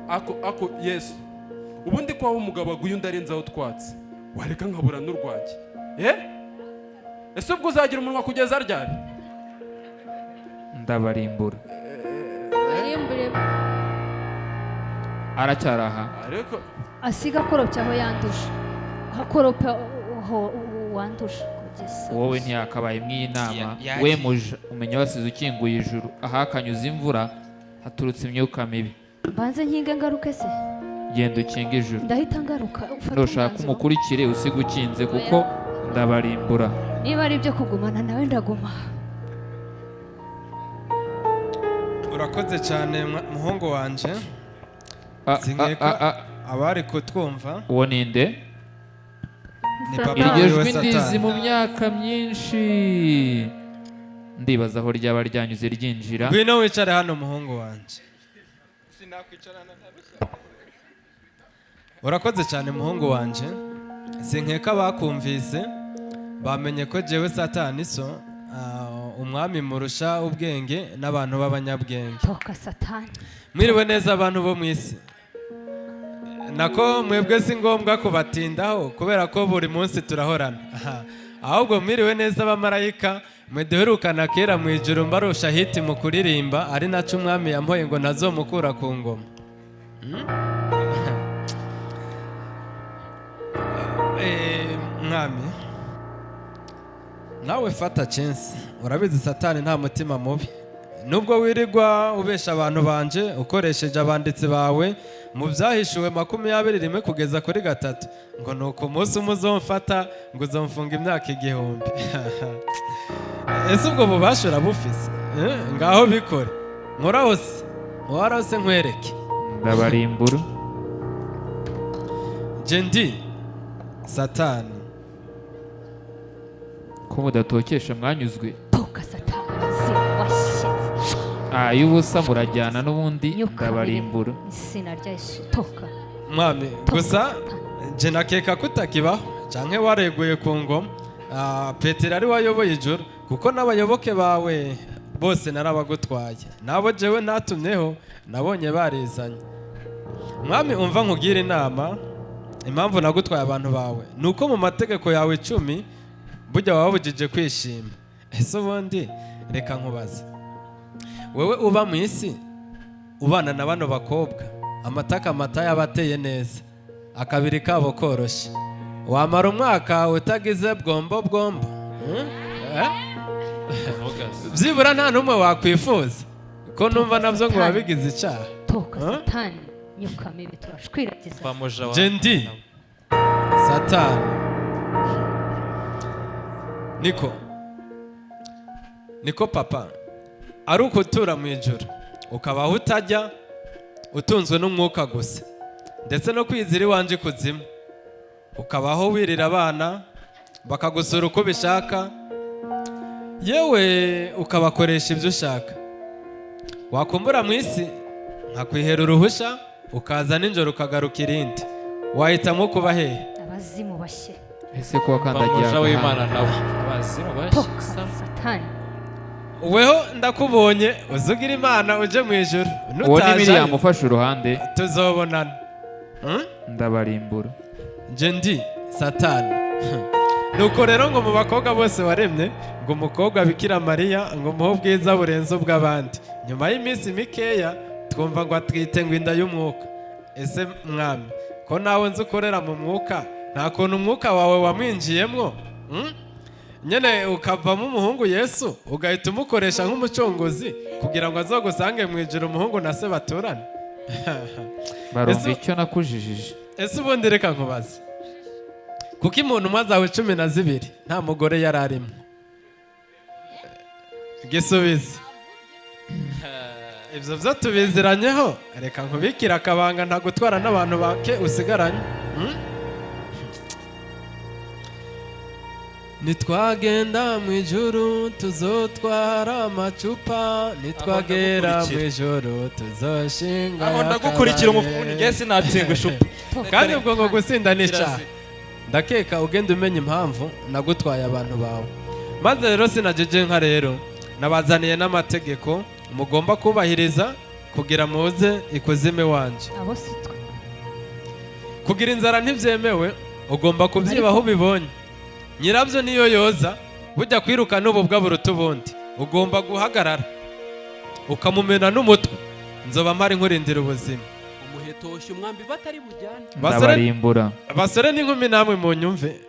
Ako Yesu, ubundi ko aho umugabo aguye undi arenzaho twatsi, wareka nkabura n'urwanjye. Ese ubwo uzagira umunwa kugeza ryari? Ndabarimbura. Barimbure. Aracyari aha. Ariko Asiga akoropye aho yanduje, akoropa aho wanduje kugeza. Wowe ntiyakabaye mw'iyi nama. Yagiye. We muja, umenya wasize ukinguye ijuru ahakanyuze imvura haturutse imyuka mibi. Mbanze nkinge ngaruke se? Genda ukinge ijuru. Ndahita ngaruka, ufate Nushaka umwanzuro. umukurikire, usiga ukinze, kuko ndabarimbura. Niba ari ibyo kugumana nawe, ndaguma. Urakoze cyane muhungu wanje. Ah, Sinkeka ah, ah, abari kutwumva. Uwo ni nde? Ni papa Iryo wiwe jwi ndizi Satani. mu myaka myinshi, ndibaza aho ryaba ryanyuze ryinjira. Ngwino wicare hano, muhungu wanje. Sinakwicarana na. Urakoze cyane, muhungu wanje. Sinkeka bakumvise, bamenye ko jewe Satani so umwami murusha ubwenge n'abantu b'abanyabwenge. Toka, Satani. Mwiriwe neza, abantu bo mu isi. Nako mwebwe si ngombwa kubatindaho kubera ko buri munsi turahorana. Aha. Ahubwo mwiriwe neza, abamarayika mwe duherukana kera mu ijuru, mbarusha hit mu kuririmba, ari naco umwami yampoye ngo ntazomukura ku ngoma. Mwami, nawe fata chance. Urabizi, Satani nta mutima mubi, nubwo wirirwa ubesha abantu banje ukoresheje abanditsi bawe mu Byahishuwe 21:1-3, ngo ni uko umunsi umwe uzomfata, ngo uzomfunga imyaka 1000. Ese ubwo bubasha urabufise? Ngaho bikore, nkorahose nkorahose nkwereke. Ndabarimbura. Je ndi Satani. Ko mudatokesha mwanyuzwe? Toka, Satani, washye. Ay'ubusa murajyana n'ubundi, ndabarimbura. Izina rya Yesu, toka. Mwami, gusa je nakeka ko utakibaho canke wareguye ku ngoma. Petero ari wayoboye ijuru, kuko n'abayoboke bawe bose narabagutwaye, nabo jewe natumyeho nabonye barizanye. Mwami, umva nkugira inama. Impamvu nagutwaye abantu bawe ni uko mu mategeko yawe 10 burya wababujije kwishima. Ese ubundi reka nkubaze, wewe uba mu isi ubana na bano bakobwa, amataka amata yabateye neza, akabiri kabo koroshye, wamara umwaka utagize bwombo bwombo? Eh? Byibura nta n'umwe wakwifuza ko numva nabyo ngo wabigize icyaha? Toka, Satani, nyuka mibi, turashwiragiza. Je ndi Satani. Niko niko papa, ari ukutura mu ijuru ukabaho utajya, utunzwe n'umwuka gusa, ndetse no kwizira iwanje ikuzimu, ukabaho wirira abana bakagusura uko bishaka, yewe ukabakoresha ibyo ushaka, wakumbura mu isi nkakwihera uruhushya, ukaza nijoro ukagaruka irindi, wahitamo kuba hehe? Abazimu bashye. Ese ko wakandagiye Bamuja w'Imana agahanga? nawe. Abazimu bashye. Toka, Satani. Weho ndakubonye, uzugira Imana uje mu ijuru. Uwo ni Miriam ufashe uruhande. Tuzobonana. Ndabarimbura. Nje ndi Satani. Nuko rero ngo mu bakobwa bose waremye, ngo umukobwa Bikira Mariya ngo muhe ubwiza burenze ubw'abandi, nyuma y'iminsi mikeya twumva ngo atwite ngo inda y'umwuka. Ese mwami, ko nawe nzi ukorera mu mwuka, nta kuntu umwuka wawe wamwinjiyemwo? Nyene ukavamo umuhungu Yesu, ugahita umukoresha nk'umucunguzi kugira ngo azogusange mu ijuru umuhungu na se baturane? Barumva icyo nakujijije. Ese ubundi reka nkubaze, kuko umuntu umwe zawe 12 nta mugore yari arimo? Gisubize ibyo byo tubiziranyeho. Reka nkubikire akabanga, ntagutwara n'abantu bake usigaranye. Nitwagenda mu ijuru tuzotwara amacupa, nitwagera mu ijuru tuzoshinga. Aho ndagukurikira umufundi, nge sinatsindwa ishupa. Kandi ubwo ngo gusinda ni icyaha. Ndakeka ugenda umenya impamvu nagutwaye abantu bawe. Maze rero sinajeje nka rero nabazaniye n'amategeko mugomba kubahiriza kugira muze ikuzimu wanje. Abo si twe. Kugira inzara ntibyemewe, ugomba kubyibaho ubibonye. Nyirabyo niyo yoza, bujya kwiruka n'ububwa buruta ubundi, ugomba guhagarara ukamumena n'umutwe. Nzoba mpari nkurindira ubuzima. Umuhetoshye umwambi batari bujyane. Ndabarimbura. Basore n'inkumi namwe munyumve,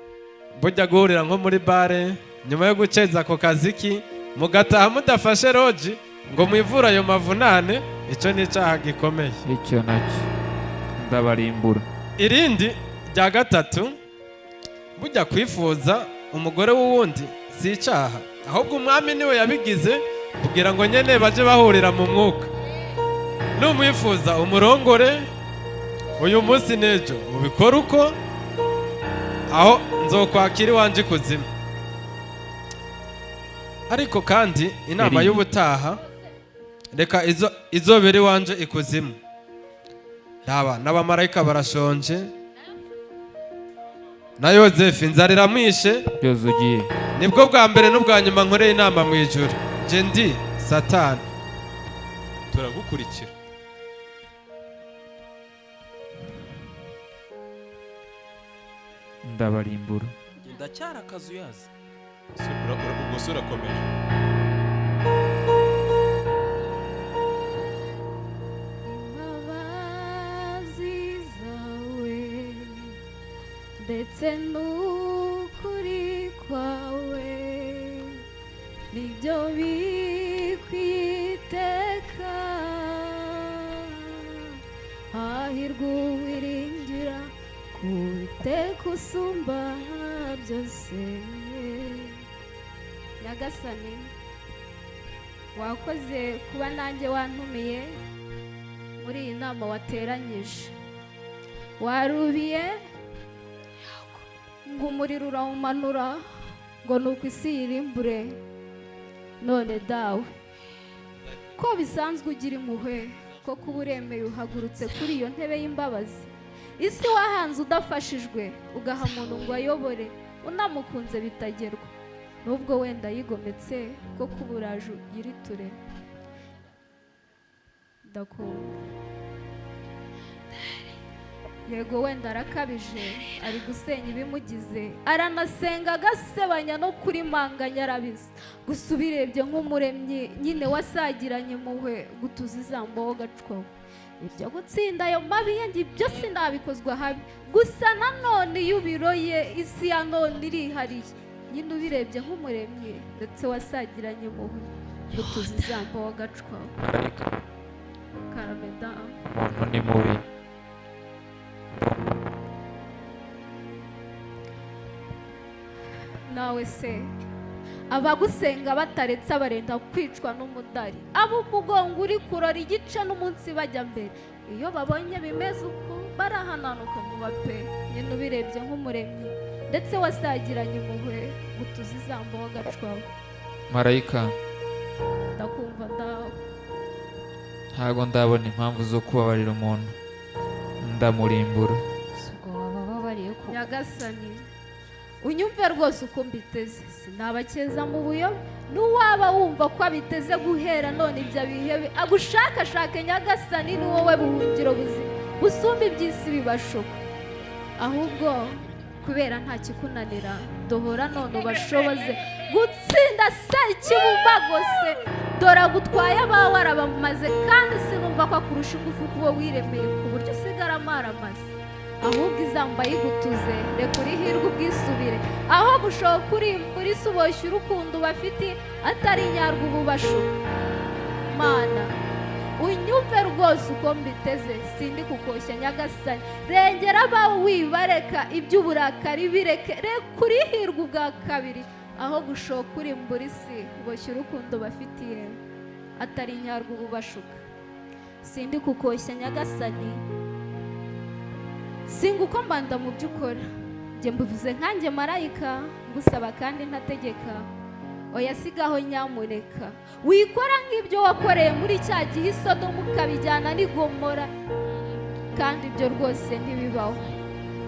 bujya guhurira nko muri bare nyuma yo guceza ako kaziki, mugataha mudafashe roji ngo mwivure ayo mavunane, icyo ni icyaha gikomeye. Icyo nacyo ndabarimbura. Irindi rya gatatu, bujya kwifuza umugore w'uwundi si icyaha, ahubwo umwami niwe yabigize kugira ngo nyene baje bahurira mu mwuka. Numwifuza umurongore uyu munsi n'ejo, ubikore uko aho nzokwakira iwanje ikuzimu. Ariko kandi inama y'ubutaha, reka izobera iwanje ikuzimu. Ndaba n'abamarayika barashonje, Na Yozefu inzara iramwishe. Byose ugiye. Nibwo bwa mbere n'ubwa nyuma nkoreye inama mu ijuru. Nje ndi Satani. Turagukurikira. Ndabarimbura. Ndacyari akazuyazi. Ubwo se urakomeje? Imbabazi zawe ndetse n'ukuri kwawe nibyo bikwiteka. Hahirwa uwiringira ku Uwiteka usumba byose. Nyagasani, wakoze kuba nanjye wantumiye muri iyi nama wateranyije. Warubiye ngo umuriro urawumanura ngo ni uko isi yirimbure. None dawe, ko bisanzwe ugira impuhwe, ko kuba uremeye uhagurutse kuri iyo ntebe y'imbabazi. Isi wahanze udafashijwe, ugaha umuntu ngo ayobore, unamukunze bitagerwa. Nubwo wenda yigometse, ko kuba uraje uyiriture. Ndakumva. Yego wenda arakabije, ari gusenya ibimugize, aranasenga agasebanya no kurimanganya arabizi. Gusa ubirebye nk'umuremyi nyine wasagiranye impuhwe, gutuza izambo gacwaho. Ibyo gutsinda ayo mabi yanjye ibyo sinabikozwa habi. Gusa nanone iyo ubiroye isi ya none irihariye. Nyine ubirebye nk'umuremyi ndetse wasagiranye impuhwe, gutuza izambo gacwaho. Karameda. Umuntu ni mubi. Nawe se abagusenga bataretse abarenda kwicwa n'umudari, abo umugongo uri kurora igice n'umunsi bajya mbere, iyo babonye bimeze uko barahananuka vuba pe. Nyine ubirebye nk'umuremyi ndetse wasagiranye impuhwe, gutuza izambo wagacwaho. Marayika. Ndakumva ndawe. Ntago ndabona impamvu zo kubabarira umuntu, ndamurimbura. Ubwo waba babariye ko Nyagasani, unyumve rwose uko mbiteze, sinabakeza mu buyobe. N'uwaba wumva ko abiteze guhera none ibyo bihebe, agushakashake Nyagasani, ni wowe buhungiro buzima busumba iby'isi bibashuka. Ahubwo kubera nta kikunanira, dohora none ubashoboze gutsinda se ikibumbagose. Dore agutwaye abawe arabamaze, kandi sinumva ko akurusha ingufu kubo wiremeye, ku buryo usigara amaramaze. Ahubwo izamba yigutuze, reka urihirwe ubwisubire. Aho gushoka urimbura isi uboshye urukundo bafite atari nyarwo ububashuka. Mana, unyumve rwose uko mbiteze, sindi kukoshya Nyagasani. Rengera abawe wibareka, iby'uburakari bireke, reka urihirwe ubwa kabiri. Aho gushoka urimbura isi uboshye urukundo bafitiye atari nyarwo ububashuka. Sindi kukoshya Nyagasani, singa uko mbanda mu byo ukora. Njye mbivuze nkanjye marayika, ngusaba kandi ntategeka. Oya sigaho nyamuneka, wikora nk'ibyo wakoreye muri cya gihe i Sodomu ukabijyana n'i Gomora, kandi ibyo rwose ntibibaho.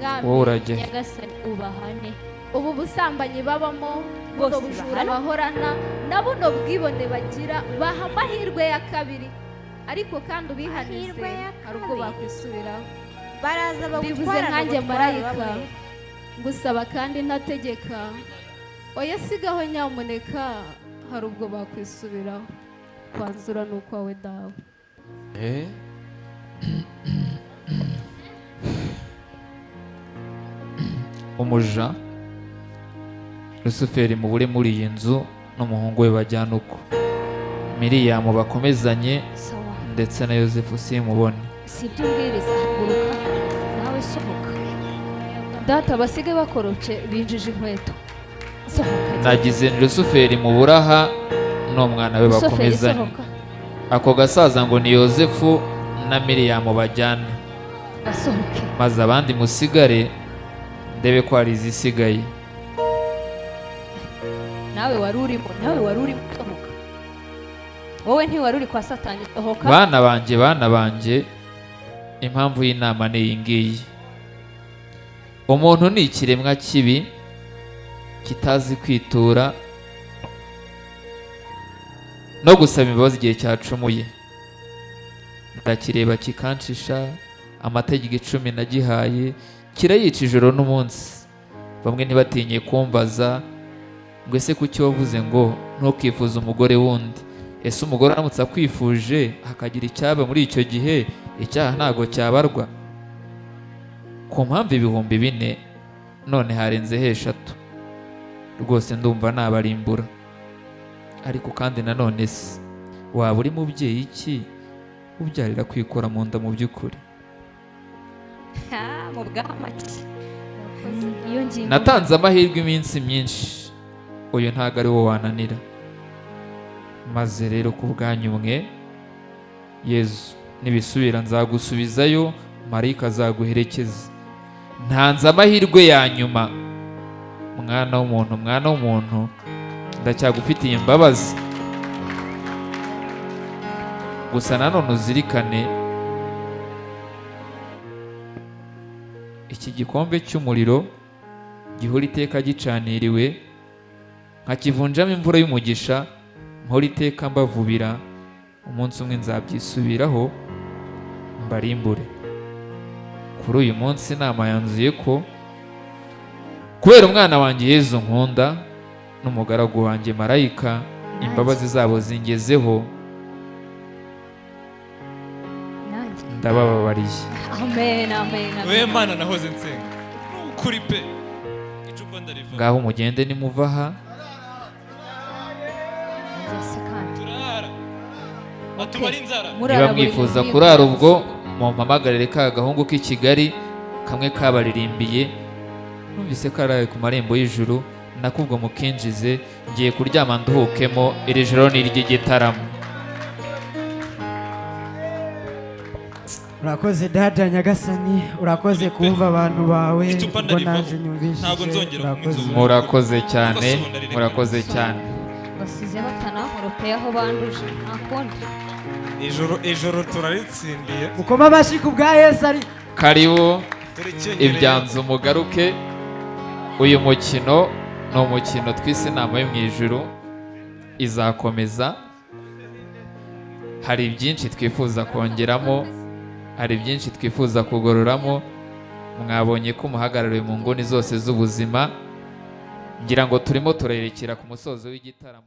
Mwami, Wowe urajya he? Nyagasani ubahane. Ubu busambanyi babamo, buno Bose bujura bahana. bahorana, na buno bwibone bagira, baha amahirwe ya kabiri, ariko kandi ubihanize Amahirwe ya hari ubwo kabiri. bakwisubiraho. Baraza Mbivuze bagutwara nkanjye bagutwara marayika, babure. ngusaba kandi ntategeka. Oya sigaho nyamuneka, hari ubwo bakwisubiraho. Kwanzura ni ukwawe dawe. Umuja Rusuferi mubure muri iyi nzu n'umuhungu we bajyana uko. Miriyamu bakomezanye Sawa. ndetse na Yozefu simubone. Si ibyo umbwiriza, haguruka nawe sohoka. Data basige bakorotse binjije inkweto. Sohoka. Nagize ni Rusuferi mu buraha n'umwana we Rusuferi, bakomezanye. sohoka. Ako gasaza ngo ni Yozefu na Miriyamu bajyane. Basohoke. Maze abandi musigare ndebe ko hari izisigaye. Nawe wari urimo, nawe wari urimo, sohoka. Wowe ntiwari uri kwa Satani, sohoka. Bana banjye, bana banjye, impamvu y'inama ni iyi ngiyi. Umuntu ni ikiremwa kibi kitazi kwitura no gusaba imbabazi igihe cyacumuye. Ndakireba kikanshisha, amategeko 10 nagihaye kirayica ijoro n'umunsi. Bamwe ntibatinye kumbaza ngo ese kuki wavuze ngo ntukifuze umugore wundi? Ese umugore aramutse akwifuje hakagira icyaba muri icyo gihe, icyaha ntago cyabarwa? Ku mpamvu 4000 none harenzeho 3. Rwose ndumva nabarimbura. Ariko kandi nanone se waba uri mubyeyi iki ubyarira kwikora mu nda mu by'ukuri? Mu bwamake iyo ngingo Natanze amahirwe iminsi myinshi, uyu ntago ari wo wananira. Maze rero ku bwanyu mwe, Yezu nibisubira nzagusubizayo, marayika azaguherekeza. Ntanze amahirwe ya nyuma, mwana w'umuntu, mwana w'umuntu, ndacyagufitiye imbabazi. Gusa nanone uzirikane iki gikombe cy'umuriro gihora iteka gicaniriwe, nkakivunjamo imvura y'umugisha, mpora iteka mbavubira. Umunsi umwe nzabyisubiraho mbarimbure. Kuri uyu munsi inama yanzuye ko kubera umwana wanjye Yezu nkunda n'umugaragu wanjye marayika, imbabazi zabo zingezeho, ndabababariye. Amen, amen, amen. We Mana nahoze nsenga kuri pe icupa ndariva. Ngaho mugende nimuva aha. Niba mwifuza kurara ubwo mumpamagarire ka gahungu k'i Kigali kamwe kabaririmbiye, numvise karaye ku marembo y'ijuru, nakubwo mukinjize, ngiye kuryama nduhukemo, iri joro ni iry'igitaramo. Urakoze dada Nyagasani, urakoze kumva abantu bawe, ubwo naje nyumvishije. Murakoze cyane, murakoze cyane. Basize batanahoropeye aho banduje, nta kundi. Ijoro turaritsindiye. Mukoma amashyi ku bwa Yesu ari. Karibu ibyanzu mugaruke. Uyu mukino ni umukino twise inama yo mu ijuru, izakomeza. Hari byinshi twifuza kongeramo, hari byinshi twifuza kugororamo. Mwabonye ko muhagarariwe mu nguni zose z'ubuzima. Ngira ngo turimo turayerekera ku musozo w'igitaramo.